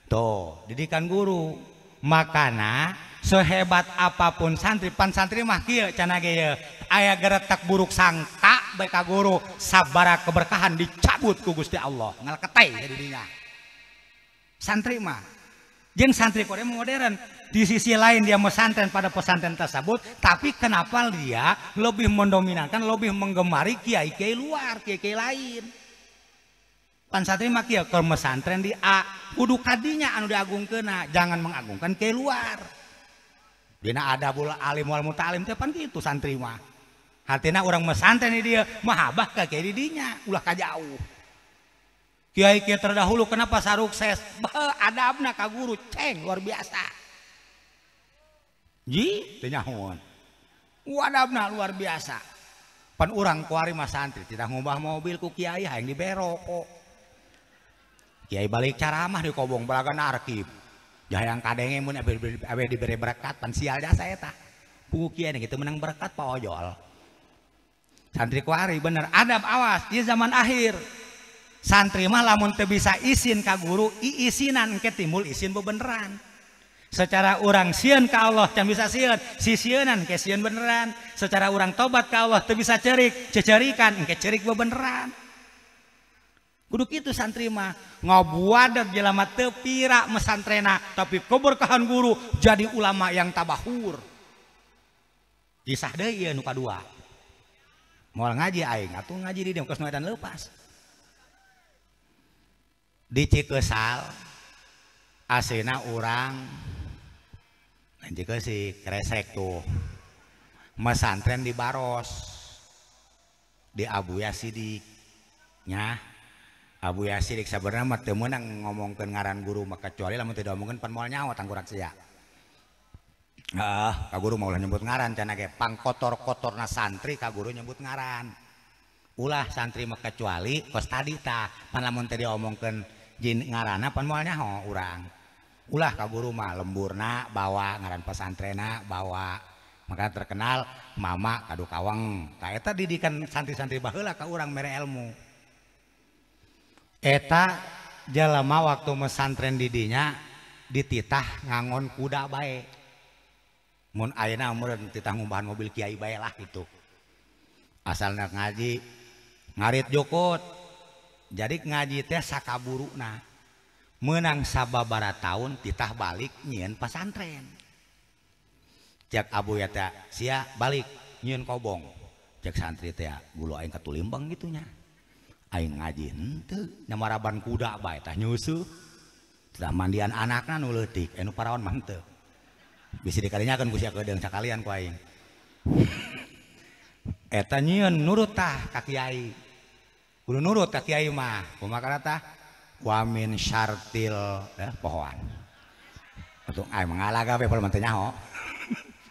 tuh didikan guru. Makana sehebat apapun santri pan santri mah kieu cenah ge ieu aya geretak buruk sangka bae ka guru sabara keberkahan dicabut ku Gusti Allah ngalketai di dinya. Santri mah jeung santri kore modern di sisi lain dia mesantren pada pesantren tersebut tapi kenapa dia lebih mendominankan lebih menggemari kiai-kiai luar kiai-kiai lain. Pan santri mah kieu keur mesantren di A kudu kadinya anu diagungkeunna jangan mengagungkan kiai luar. Dina adabul alim wal muta'alim teh pan kitu santri mah. Hartina urang mesantren di dieu mahabah ka kiai di dinya ulah ka jauh. Kiai-kiai terdahulu kenapa sarukses? Beuh adabna ka guru ceng luar biasa. Ji teu nyahoan. Adabna luar biasa. Pan urang kuari mah santri tidak ngubah mobil ku kiai hayang diberok. Kiai balik caramah di kobong balagan arkib. Jahayang kadenge mun abe diberi berkat pan sial jasa eta. Pugu kiai kitu menang berkat pa ojol. Santri kuari bener adab awas ieu zaman akhir. Santri mah lamun teu bisa isin ka guru iisinan engke timbul isin bebeneran. Secara urang sieun ka Allah can bisa sieun, sisieunan engke sieun beneran. Secara urang tobat ka Allah teu bisa cerik, cecerikan engke cerik bebeneran. Kudu kitu santri mah ngabuadag jelema teu pira mesantrena tapi keberkahan guru jadi ulama yang tabahur. Kisah deui ieu nu kadua. Moal ngaji aing atuh ngaji di dieu geus nu edan leupas. Di Cikesal asena urang lain Cikesik kresek tuh mesantren di Baros di Abuya Sidik nya. Abu Yasir sabenerna mah teu meunang ngomongkeun ngaran guru mah kecuali lamun teu diomongkeun pan moal nyaho tangkurak sia. Heeh, ka guru mah ulah nyebut ngaran cenah ge pangkotor-kotorna santri ka guru nyebut ngaran. Ulah santri mah kecuali kos tadi tah pan lamun teu diomongkeun jin ngaranna pan moal nyaho urang. Ulah ka guru mah lemburna bawa ngaran pesantrenna bawa. Maka terkenal mama kadu kawang. Tah eta didikan santri-santri baheula ka urang mere ilmu. Eta jelema waktu mesantren didinya dititah ngangon kuda bae. Mun ayeuna meureun titah ngumbahan mobil kiai bae lah gitu. Asalna ngaji ngarit jukut. Jadi ngaji teh sakaburuna. Meunang sababaraha taun titah balik nyieun pasantren. Cek Abu ya teh sia balik nyieun kobong. Cek santri teh gulu aing katulimbang gitu nya. Aing ngaji henteu nyamaraban kuda bae tah nyusuh. Tah mandian anakna nu leutik, anu parawan mah henteu. Bisi dikalinyakeun ku sia keudeung sakalian ku aing. Eta nyieun nurut tah ka kiai. Kudu nurut ka kiai mah. Kumaha kana tah? Wa min syartil pohoan. Atuh aing mangalaga we poho teu nyaho.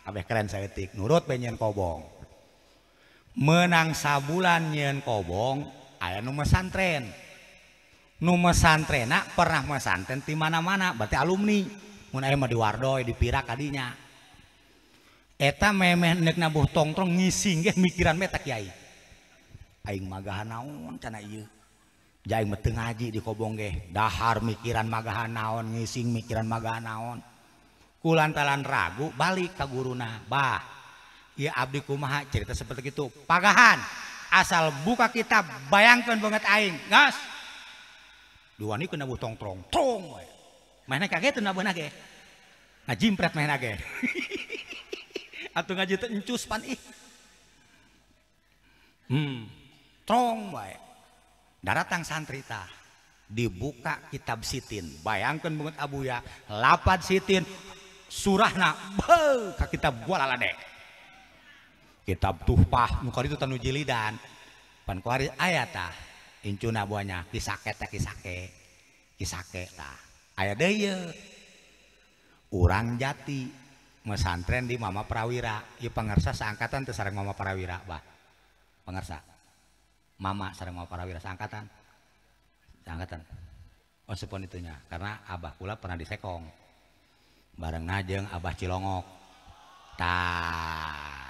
Abeh keren saeutik nurut bae nyieun kobong. Menang sabulan nyieun kobong aya nu mesantren. Nu mesantrena pernah mesantren ti mana-mana berarti alumni. Mun aya mah di Wardoy di Pirak kadinya. Eta memeh neuk nabuh tongtrong ngising ge mikiran meh ta kiai. Aing magahan naon cenah ieu. Ja aing mah teu ngaji di kobong ge. Dahar mikiran magahan naon, ngising mikiran magahan naon. Kulantaran ragu balik ka guruna. Bah, ieu abdi kumaha cerita seperti itu. Pagahan asal buka kitab bayangkeun banget aing. Gas. Diwani kena nabuh tongtrong. Trong we. Mainna kaget teu nabuhna ge. Ngajimpret mainna ge. Atuh ngaji teh encus pan ih. Trong wae. Daratang santri tah. Dibuka kitab sitin. Bayangkeun banget Abuya, lapad sitin surahna beuh ka kitab gua lalade. Kitab Tuhfah nu karitu tanu jilidan. Pan kuari aya tah incuna buahnya kisake teh kisake. Kisake tah. Aya deui ye. Urang Jati mesantren di Mama Prawira. Ieu pangersa saangkatan teh sareng Mama Prawira bah. Pangersa. Mama sareng Mama Prawira saangkatan. Saangkatan. Oh sepon itunya karena abah kula pernah disekong. Bareng jeung Abah Cilongok. Tah.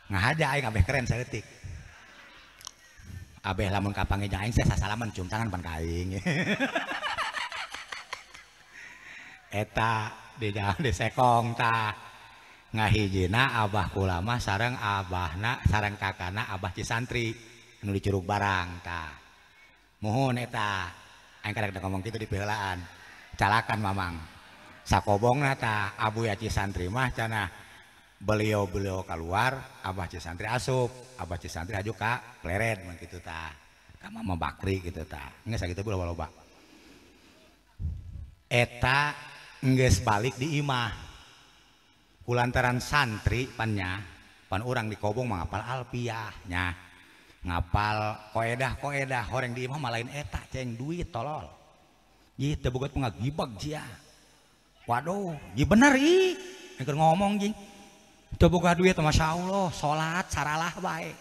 Ngahaja aing abeh keren saeutik. Abeh lamun kapanggih jeung aing sasalaman cium tangan pan ka aing. Eta di jalan di sekong tah. Ngahijina abah kula mah sareng abahna sareng kakana abah Cisantri nu di Curug Barang tah. Muhun eta aing kadang ngomong kitu di piheulaan. Calakan mamang. Sakobongna tah Abu ya Cisantri mah cenah beliau-beliau keluar Abah Cisantri asup, Abah Cisantri aju ka Plered mun kitu tah. Ka Mama Bakri kitu tah. Geus sakitu loba-loba. Eta geus balik di imah. Kulantaran santri pannya, pan urang di kobong mah ngapal alfiah nya. Ngapal koedah-koedah horeng di imah mah lain eta ceng duit tolol. Ih teu boga ngagibag sia. Waduh, ji bener ih. Keur ngomong jing. Teu boga duit masya Allah, salat saralah bae.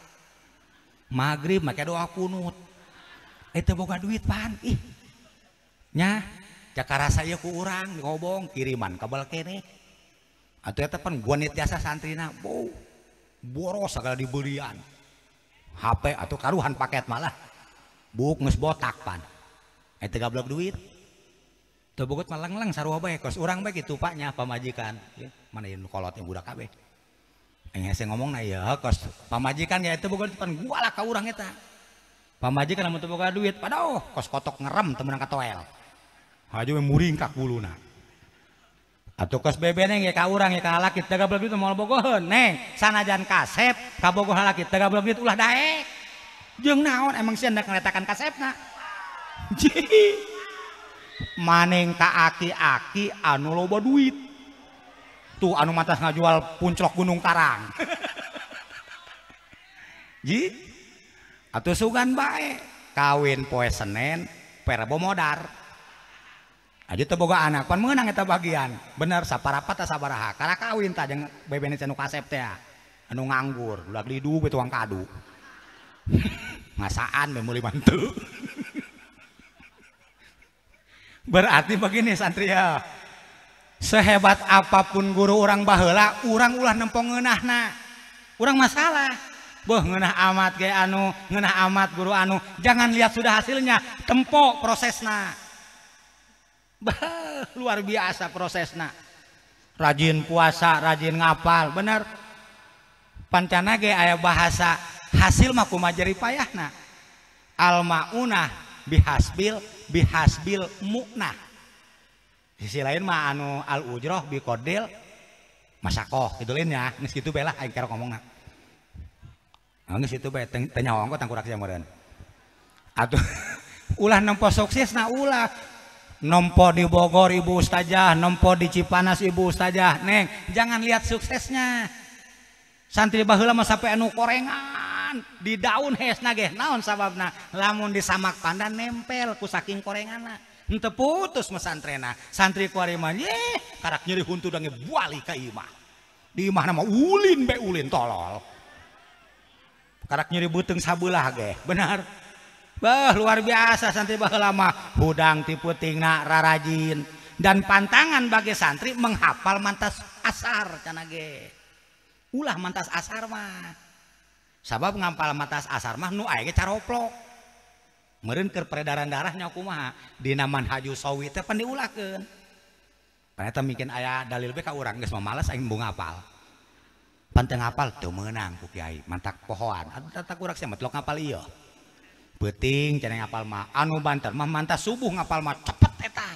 Maghrib make doa kunut. Teu boga duit pan ih. Nya, cakarasa ieu ku urang di kobong kiriman kabel keneh. Atuh eta pan guanit jasa santrina, boros sagala dibelian. HP atau karuhan paket malah. Buk geus botak pan. Eta gablok duit. Teu bogot mah leng-leng sarua bae kos urang bae kitu pak nya pamajikan. Mana ieu nu kolot yang budak kabeh. Aing hese ngomongna ieu kos pamajikan ya teu boga pan gua lah ka urang eta. Pamajikan lamun teu boga duit padoh kos kotok ngerem teu meunang ka toel. Haju we muringkak buluna. Atuh kos bebeneng ge ka urang ge ka lalaki teu gablok duit moal bogoheun. Neng sanajan kasep kabogoh lalaki teu gablok duit ulah daek. Jeung naon emang sia hendak ngaletakan kasepna. Maneng ka aki-aki anu loba duit. Tuh anu matas ngajual punclok Gunung Karang. Ji atuh sugan bae kawin poe Senen Poe Rebo modar. Aja teu boga anak pan meunang eta bagian. Bener saparapat sabaraha. Karak kawin tah jeung bebene nu kasep teh. Anu nganggur, ulah lidu we tuang kadu. Ngasaan we meuli mantu. Berarti begini santri ya. Sehebat apapun guru urang baheula, urang ulah nempo ngeunahna. Urang masalah. Beuh ngeunah amat ge anu, ngeunah amat guru anu. Jangan lihat sudah hasilnya, tempo prosesna. Bah, luar biasa prosesna. Rajin puasa, rajin ngapal, bener. Pancana ge aya bahasa hasil mah kumaha jerih payahna. Al maunah bihasbil bihasbil muknah. Sisi lain mah anu al ujroh biqadil masakoh kitu lain nya, geus kitu bae lah aing kerok ngomongna. Geus kitu bae teu nyaho ongko tangkurak sia meureun. Atuh ulah nempo suksesna ulah. Nempo di Bogor ibu ustazah, nempo di Cipanas ibu ustazah. Neng, jangan lihat suksesnya. Santri baheula mah sampai anu korengan di daun hesna ge naon sababna lamun disamak pandan nempel ku saking korenganna. Henteu putus mesantrena. Santri kuari mah yeh karak nyeri huntu dange buali ka imah. Di imahna mah ulin be ulin tolol. Karak nyeri beuteung sabelah ge, benar. Bah luar biasa santri baheula mah hudang ti peutingna rarajin dan pantangan bagi santri menghafal mantas asar cenah ge. Ulah mantas asar mah. Sabab ngampal mantas asar mah nu aya ge caroplok. Meureun keur peredaran darahnya kumaha dina manhaju sawi teh pan diulahkeun. Pan eta mungkin aya dalil be ka urang geus mah males aing embung ngapal. Pan teu ngapal teu meunang ku kiai mantak pohoan. Atuh tah kurang sia mah telok ngapal ieu. Peuting cenah ngapal mah anu banter mah mantas subuh ngapal mah cepet eta.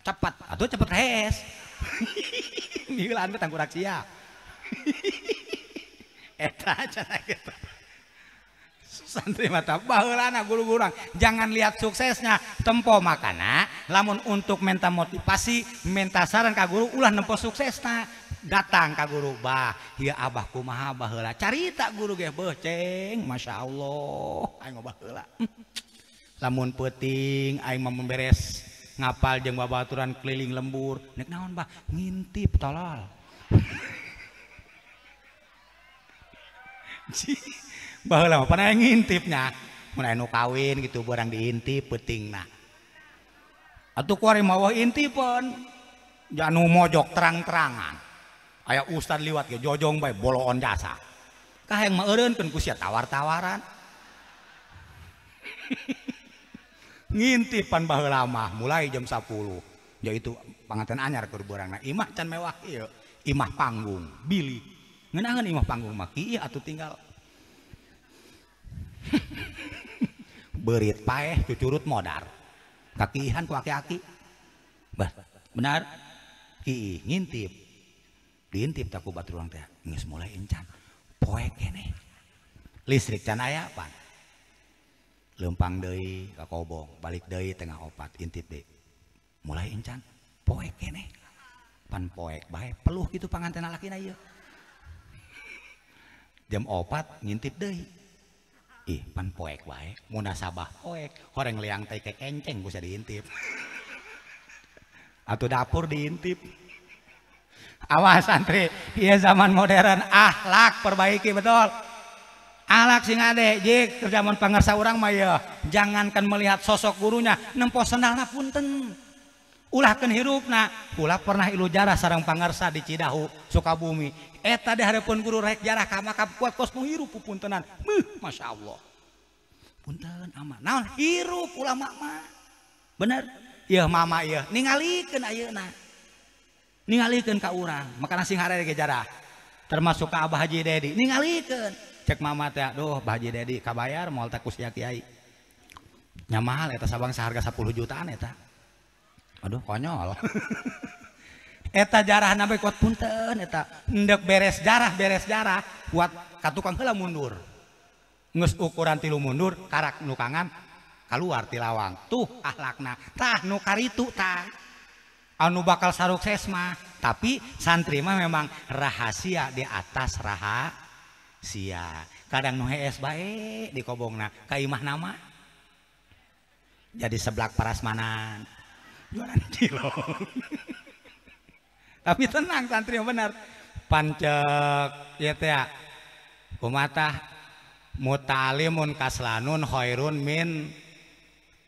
Cepet atuh cepet hees. Miheulaan teh tangkurak sia. Eta cenah kitu. Santri mata baheulana guru-guru urang jangan lihat suksesnya tempo makana lamun untuk minta motivasi minta saran ka guru ulah nempo suksesna datang ka guru bah ieu abah kumaha baheula carita guru ge beuh ceng masyaallah aing mah baheula lamun peuting aing mah beres ngapal jeung babaturan keliling lembur nek naon bah ngintip tolol. Baheula mah pan aya ngintipnya mun aya nu kawin gitu barang diintip peutingna atuh kuari mah wah intipeun anu mojok terang-terangan aya ustad liwat ge jojong bae boloon jasa kahayang mah eureunkeun ku sia tawar-tawaran. Ngintipan baheula mah mulai jam 10 yaitu panganten anyar keur beurangna imah can mewah ieu imah panggung bilik ngeunaheun imah panggung mah kieu atuh tinggal berit paeh cucurut modar kakihan ku aki-aki bah benar ki ngintip diintip tak ku batur urang teh geus mulai encan poek keneh listrik can aya pan leumpang deui ka kobong balik deui tengah opat intip deui mulai encan poek keneh pan poek bae peluh kitu pangantena lakina ieu jam 4 ngintip deui ih pan poek wae munasabah poek horeng liang teh kenceng bisa diintip atau dapur diintip. Awas santri ieu zaman modern akhlak perbaiki betul akhlak sing ade jik zaman pangarsa urang mah ieu jangankan melihat sosok gurunya nempo sendalna punten ulahkeun hirupna ulah pernah ilu jarah sareng pangarsa di Cidahu Sukabumi eta di hareupeun guru rek jarah ka makam kuat kos nu hirup pupuntenan beuh masyaallah punten ama naon hirup ulama mah bener ieu mama ieu ningalikeun ayeuna ningalikeun ka urang makana sing harere ge jarah termasuk ka Abah Haji Dedi ningalikeun cek mama teh aduh Abah Haji Dedi kabayar moal teh ku sia kiai nya mahal eta sabang saharga 10 jutaan eta aduh konyol. Eta jarah nabe kuat punten eta endek beres jarah kuat ka tukang heula mundur geus ukuran 3 mundur karak nukangan kaluar ti lawang tuh akhlakna tah nu karitu tah anu bakal sarukses mah tapi santri mah memang rahasia di atas rahasia kadang nu hees bae di kobongna ka imah nama Jadi seblak parasmanan. Jualan cilok. Tapi tenang santri benar. Pancek ieu teh kumatah muta'alimun kaslanun khairun min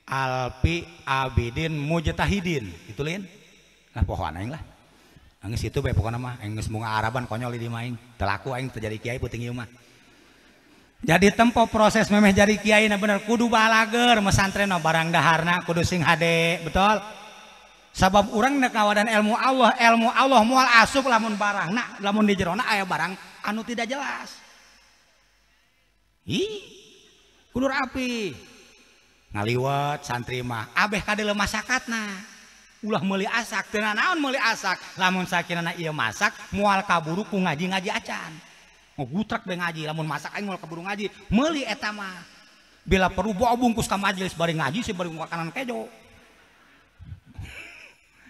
alpi abidin mujtahidin. Itu lin. Nah pohoan aing lah. Anggeus itu bae pokona mah aing geus bunga Araban konyol di mah aing. Teu laku aing teu jadi kiai peuting ieu mah. Jadi tempo proses memeh jadi kiai na bener kudu balager mesantren barang daharna kudu sing hade, betul? Sabab urang nek ngawadan ilmu Allah moal asup lamun barangna lamun di jerona aya barang anu tidak jelas. Ih, kudu rapi. Ngaliwet santri mah abeh kadeuleu masakatna. Ulah meuli asak, teu naon meuli asak, lamun sakirana ieu masak moal kaburu ku ngaji-ngaji acan. Ngugutrak be ngaji, lamun masak aing moal kaburu ngaji, meuli eta mah. Bila perlu bawa bungkus ka majelis bari ngaji sih bari makanan kejo.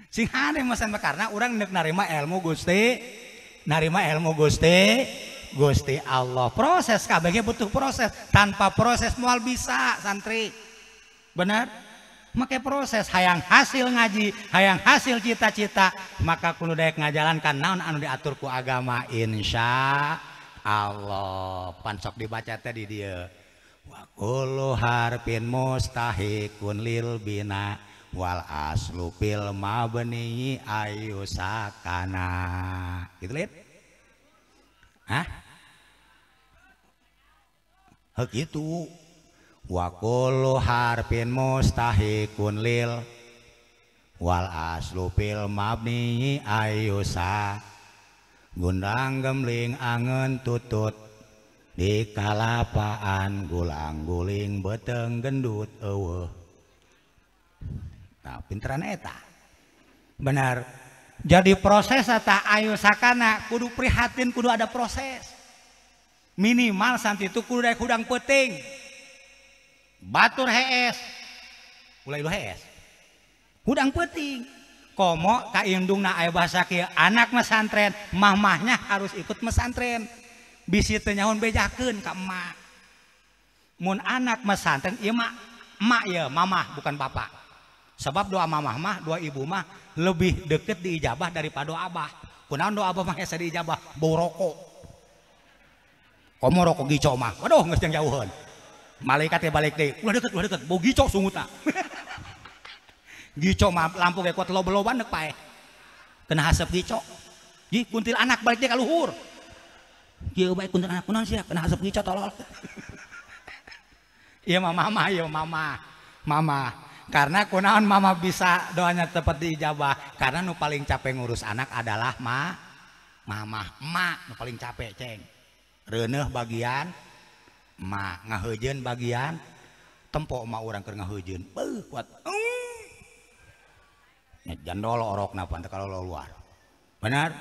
Sing hade mah karena urang nek narima ilmu Gusti, narima ilmu Gusti, Gusti Allah. Proses kabeh butuh proses, tanpa proses moal bisa santri. Benar? Make proses hayang hasil ngaji, hayang hasil cita-cita, maka kudu daek ngajalankan naon anu diatur ku agama insya Allah. Pansok dibaca teh di dieu. Wa kullu harfin mustahiqun lil bina wal aslu fil mabni ayu sakana. Gitu lihat? Hah? Heuh kitu. Wa kullu harfin mustahiqun lil wal aslu fil mabni ayusa gundang gemling angen tutut di kalapaan gulang guling beteng gendut eueuh. Nah, pinteran eta. Benar. Jadi proses eta ayu sakana kudu prihatin, kudu ada proses. Minimal santri itu kudu daek hudang peuting. Batur hees, ulah ilu hees, hudang peuting. Komo ka indungna aya bahasa kieu, anak mesantren, mamahnya harus ikut mesantren. Bisi teu nyahoan bejakeun ka emak. Mun anak mesantren ieu mah emak ieu, mamah bukan bapak. Sebab doa mamah mah, doa ibu mah lebih deket diijabah daripada doa abah. Kunaon doa abah mah hese diijabah, bau rokok. Komo rokok gico mah, waduh geus jeung jauheun. Malaikat ya balik deh, ulah deket, bau gico sungutna. Gico mah lampu ge kuat loba-loban nek paeh. Kena hasep gico. Ji kuntil anak balik deh ka luhur. Kieu bae kuntil anak kunaon sia, kena hasep gico tolol. Ieu mah mama, ieu mama. Mama. Karena kunaon mama bisa doanya tepat diijabah, karena nu paling capek ngurus anak adalah ma, mama, emak nu paling capek, ceng. Reuneuh bagian ma ngaheujeun bagian tempo ma urang keur ngaheujeun beuh kuat nya jandol orokna pan teu kalau luar benar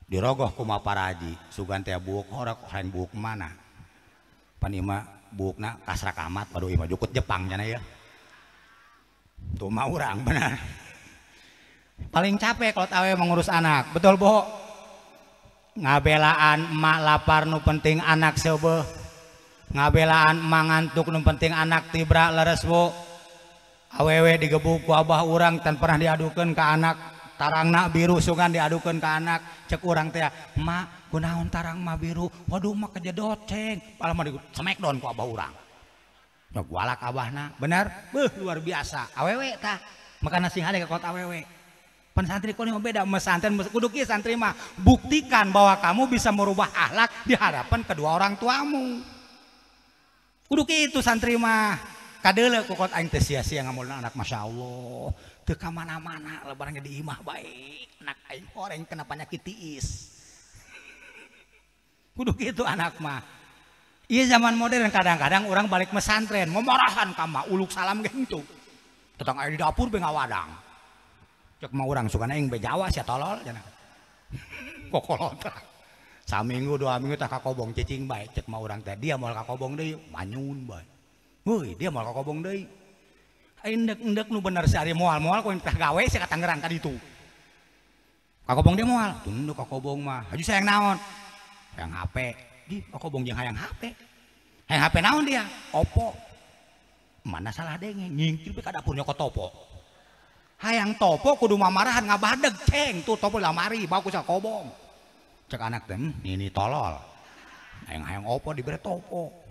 dirogoh ku ma paraji sugan teh buuk horok hayang buuk mana pan ieu mah buukna kasrak amat waduh ieu mah jukut Jepang cenah ya tuh ma urang benar paling capek kalau awewe mengurus anak betul boh. Ngabelaan emak lapar nu penting anak seubeuh, ngabelaan emak ngantuk nu penting anak tibra leres bu. Awewe digebuk ku abah urang tan pernah diadukeun ka anak, tarangna biru sugan diadukeun ka anak, cek urang teh emak kunaon tarang mah biru, waduh emak kejedot ceng, padahal mah di smackdown ku abah urang. Nya gualak abahna, bener? Beuh luar biasa, awewe tah, makana sing hade ka kot awewe. Pan santri kok beda, mesantren kudu kieu santri mah buktikan bahwa kamu bisa merubah akhlak di hadapan kedua orang tuamu. Kudu kitu santri mah. Kadeuleu ku kot aing teh sia-sia ngamulna anak masyaallah. Teu ka mana-mana lebaran di imah bae. Anak aing horeng kena penyakit tiis. Kudu kitu anak mah. Ieu zaman modern kadang-kadang orang balik mesantren momorohan ka mah uluk salam ge henteu. Tetang aya di dapur be ngawadang. Cek mah urang sukana aing be Jawa sia tolol cenah. Kokolotra. Saminggu dua minggu tah kakobong cicing bae cek mah urang teh dia moal kakobong deui manyun bae. Weuy dia moal kakobong deui. Aing endek-endek nu bener si ari moal-moal ku tah gawe sia ka Tangerang ka ditu. Kakobong dia moal, tunduk kakobong mah. Haju sayang naon? Hayang HP. Di kakobong jeung hayang HP. Hayang HP naon dia? Oppo. Mana salah denge nyingkir ka dapur nyokot topo. Hayang topo kudu mamarahan ngabadeg ceng tuh topo lamari bau ku sakobong. Cek anak teh ini tolol. Hayang-hayang opo dibere topo.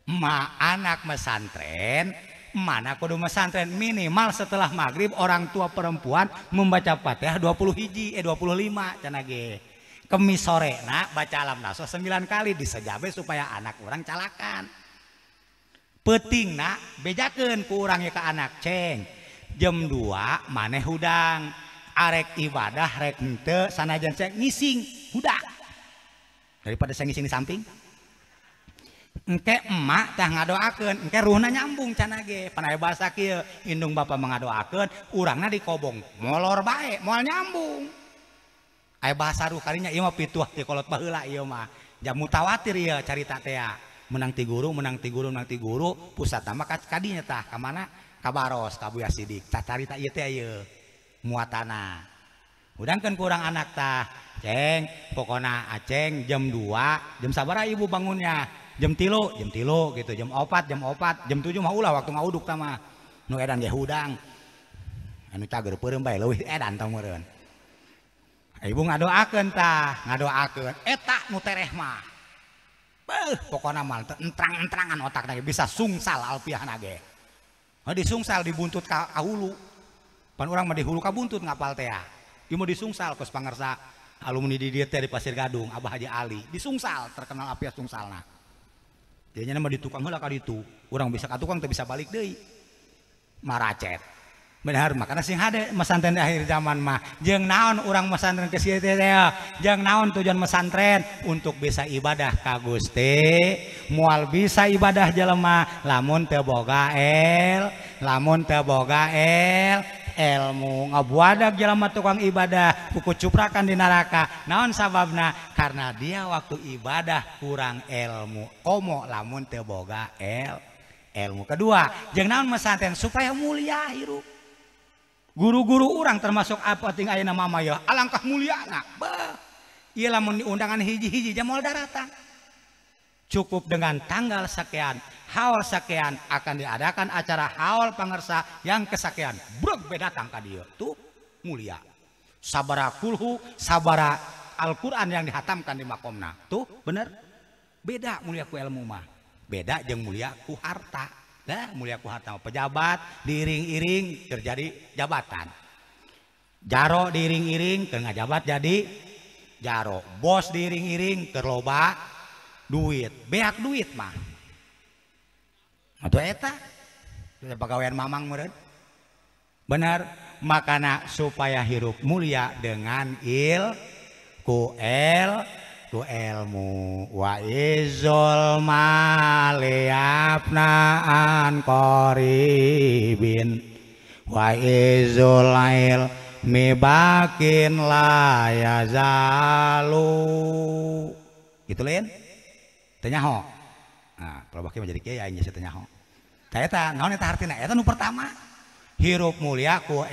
Ma anak mesantren, mana kudu mesantren minimal setelah maghrib orang tua perempuan membaca Fatihah 20 hiji 25 cenah ge. Kemis sore na baca alam nasroh 9 kali disejabe supaya anak orang calakan. Peuting na bejakeun ku urang ka anak ceng. Jam 2 maneh hudang arek ibadah rek henteu sanajan ceng ngising hudang. Daripada saya ngising di samping. Engke emak tah ngadoakeun, engke ruhna nyambung cenah ge. Pan aya bahasa kieu, indung bapa mengadoakeun, urangna dikobong, molor bae, moal nyambung. Aya bahasa ruh kalinya ieu mah pituah ti kolot baheula ieu mah. Jam mutawatir ieu carita teh. Menang ti guru, menang ti guru, menang ti guru, pusat mah kadinya tah ka mana? Ka Baros, ka Buya Sidik. Tah carita ieu teh ieu muatana. Udangkeun ku urang anak tah, ceng, pokona aceng jam 2, jam sabaraha ibu bangunnya? Jam 3, jam 3 gitu, jam 4, jam 4, jam 7 mah ulah waktu ngauduk tah mah. Nu edan ge hudang. Anu cager peureum bae leuwih edan tah meureun. Ibu ngadoakeun tah, ngadoakeun eta nu tereh mah. Beuh, pokona mah entrang-entrangan otakna ge bisa sungsal alpiahna ge. Disungsal dibuntut ka hulu. Pan urang mah di hulu ka buntut ngapal teh. Ieu mah disungsal kos pangarsa alumni di dieu teh di Pasir Gadung, Abah Haji Ali, disungsal terkenal apiah sungsalna. Jadinya mah di tukang heula ka ditu, urang bisa ka tukang teu bisa balik deui. Maracet. Benar, makana sing hade mesantren di akhir zaman mah. Jeung naon urang mesantren ke sieu teh jeung naon tujuan mesantren untuk bisa ibadah ka Gusti. Moal bisa ibadah jelema lamun teu boga lamun teu boga ilmu. Ngabuadag jelema tukang ibadah kuku cuprakan di neraka. Naon sababna? Karena dia waktu ibadah kurang ilmu. Komo lamun teu boga ilmu. Kedua, jeung naon mesantren supaya mulia hirup. Guru-guru urang termasuk apa ting ayeuna mama ya alangkah muliana. Beuh. Ieu lamun diundangan hiji-hiji jam moal daratang. Cukup dengan tanggal sekian, haul sekian akan diadakan acara haul pangersa yang kesekian. Brek be datang ka dieu. Tuh mulia. Sabara kulhu, sabara Al-Qur'an yang dihatamkan di makomna. Tuh bener. Beda mulia ku ilmu mah. Beda jeung mulia ku harta. Lah mulia ku harta pejabat diiring-iring terjadi jabatan. Jaro diiring-iring keur ngajabat jadi jaro. Bos diiring-iring keur loba duit, beak duit mah. Atuh eta pagawean mamang meureun. Benar, makana supaya hirup mulia dengan ku ilmu wa izul maliapnaan qoribin wa izul ilmi bakin la yazalu. Gitu lain? Teu nyaho. Nah, kalau baki mah jadi kiai aing geus teu nyaho. Tah eta naon eta hartina? Eta nu pertama. Hirup mulia ku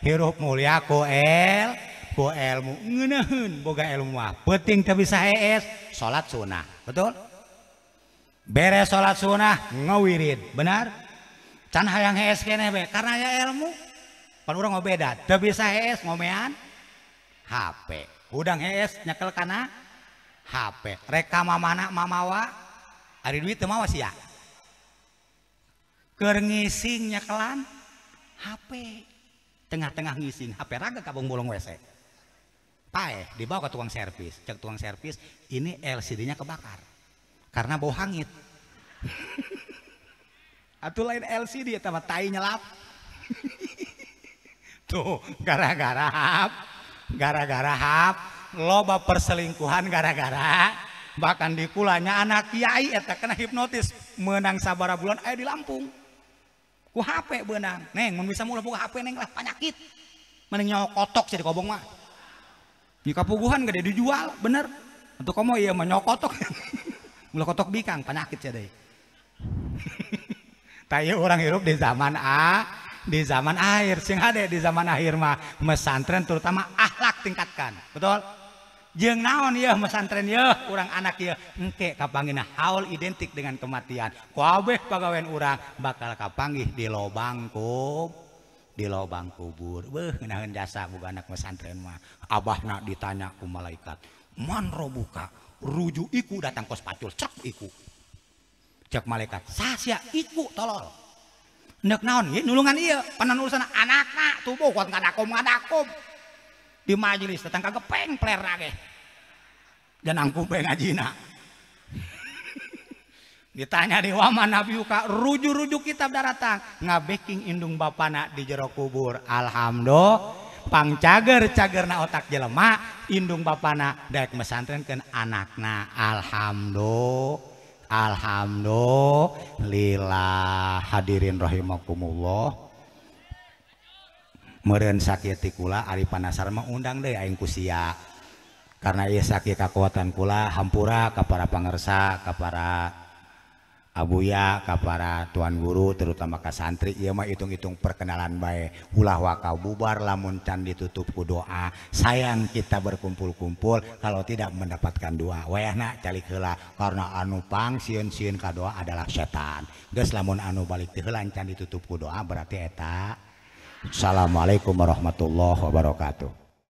hirup mulia ku ku ilmu. Ngeunaheun boga ilmu mah. Peuting teu bisa hees, salat sunah. Betul? Beres salat sunah ngawirid, benar? Can hayang hees keneh we karena aya ilmu. Pan urang mah beda, teu bisa hees ngomean HP. Hudang hees nyekel kana HP. Rek ka mamana mamawa ari duit teu mawa sia. Keur ngising nyekelan HP. Tengah-tengah ngising HP raga ka bolong WC. Paeh dibawa ke tukang servis. Cek tukang servis, ini LCD-nya kebakar karena bau hangit. Atuh lain LCD eta mah tai nyelap. Tuh gara-gara hap loba perselingkuhan gara-gara bahkan di kulanya anak kiai eta kena hipnotis menang sabara bulan aya di Lampung. Ku HP beunang. Neng mun bisa mulah boga HP neng lah panyakit. Mending nyawa kotok sih di kobong mah. Di kapuguhan gede dijual, bener. Untuk komo ieu mah nyawa kotok. Mulah kotok bikang penyakit sia deui. Tah ieu urang hirup di zaman di zaman akhir, sing hade di zaman akhir mah mesantren terutama akhlak tingkatkan. Betul? Jeung naon ieu pesantren ieu urang anak ieu engke kapanggihna haul identik dengan kematian. Kabeh pagawean urang bakal kapanggih di lobang kubur. Di lobang kubur. Beuh ngeunaheun jasa boga anak pesantren mah. Abahna ditanya ku malaikat, "Man robuka?" Rujuk iku datang kos pacul, cek iku. Cek malaikat, "Sasia iku tolol." Ndek naon ieu nulungan ieu, panan urusan anakna tubuh kuat ngadakom-ngadakom. Di majelis datang kagepeng plerna ge. Dan angkup bae ngajina. Ditanya di waman nabiyuka, rujuk-rujuk kitab daratang ngabeking indung bapana di jero kubur. Alhamdulillah pangcager-cagerna otak jelema indung bapana daek mesantrenkeun anakna. Alhamdulillah. Alhamdulillah hadirin rahimakumullah. Meureun sakieu ti kula ari panasar mah undang deui aing ku sia. Karena ieu sakieu kakuatan kula hampura ka para pangersa, ka para abuya, ka para tuan guru, terutama ka santri. Ieu mah hitung-hitung perkenalan bae. Ulah waka bubar lamun can ditutup ku doa. Sayang kita berkumpul-kumpul kalau tidak mendapatkan doa. Wayahna calik heula karena anu pang sieun-sieun ka doa adalah setan. Geus lamun anu balik teu heula can ditutup ku doa berarti eta. Assalamualaikum warahmatullahi wabarakatuh.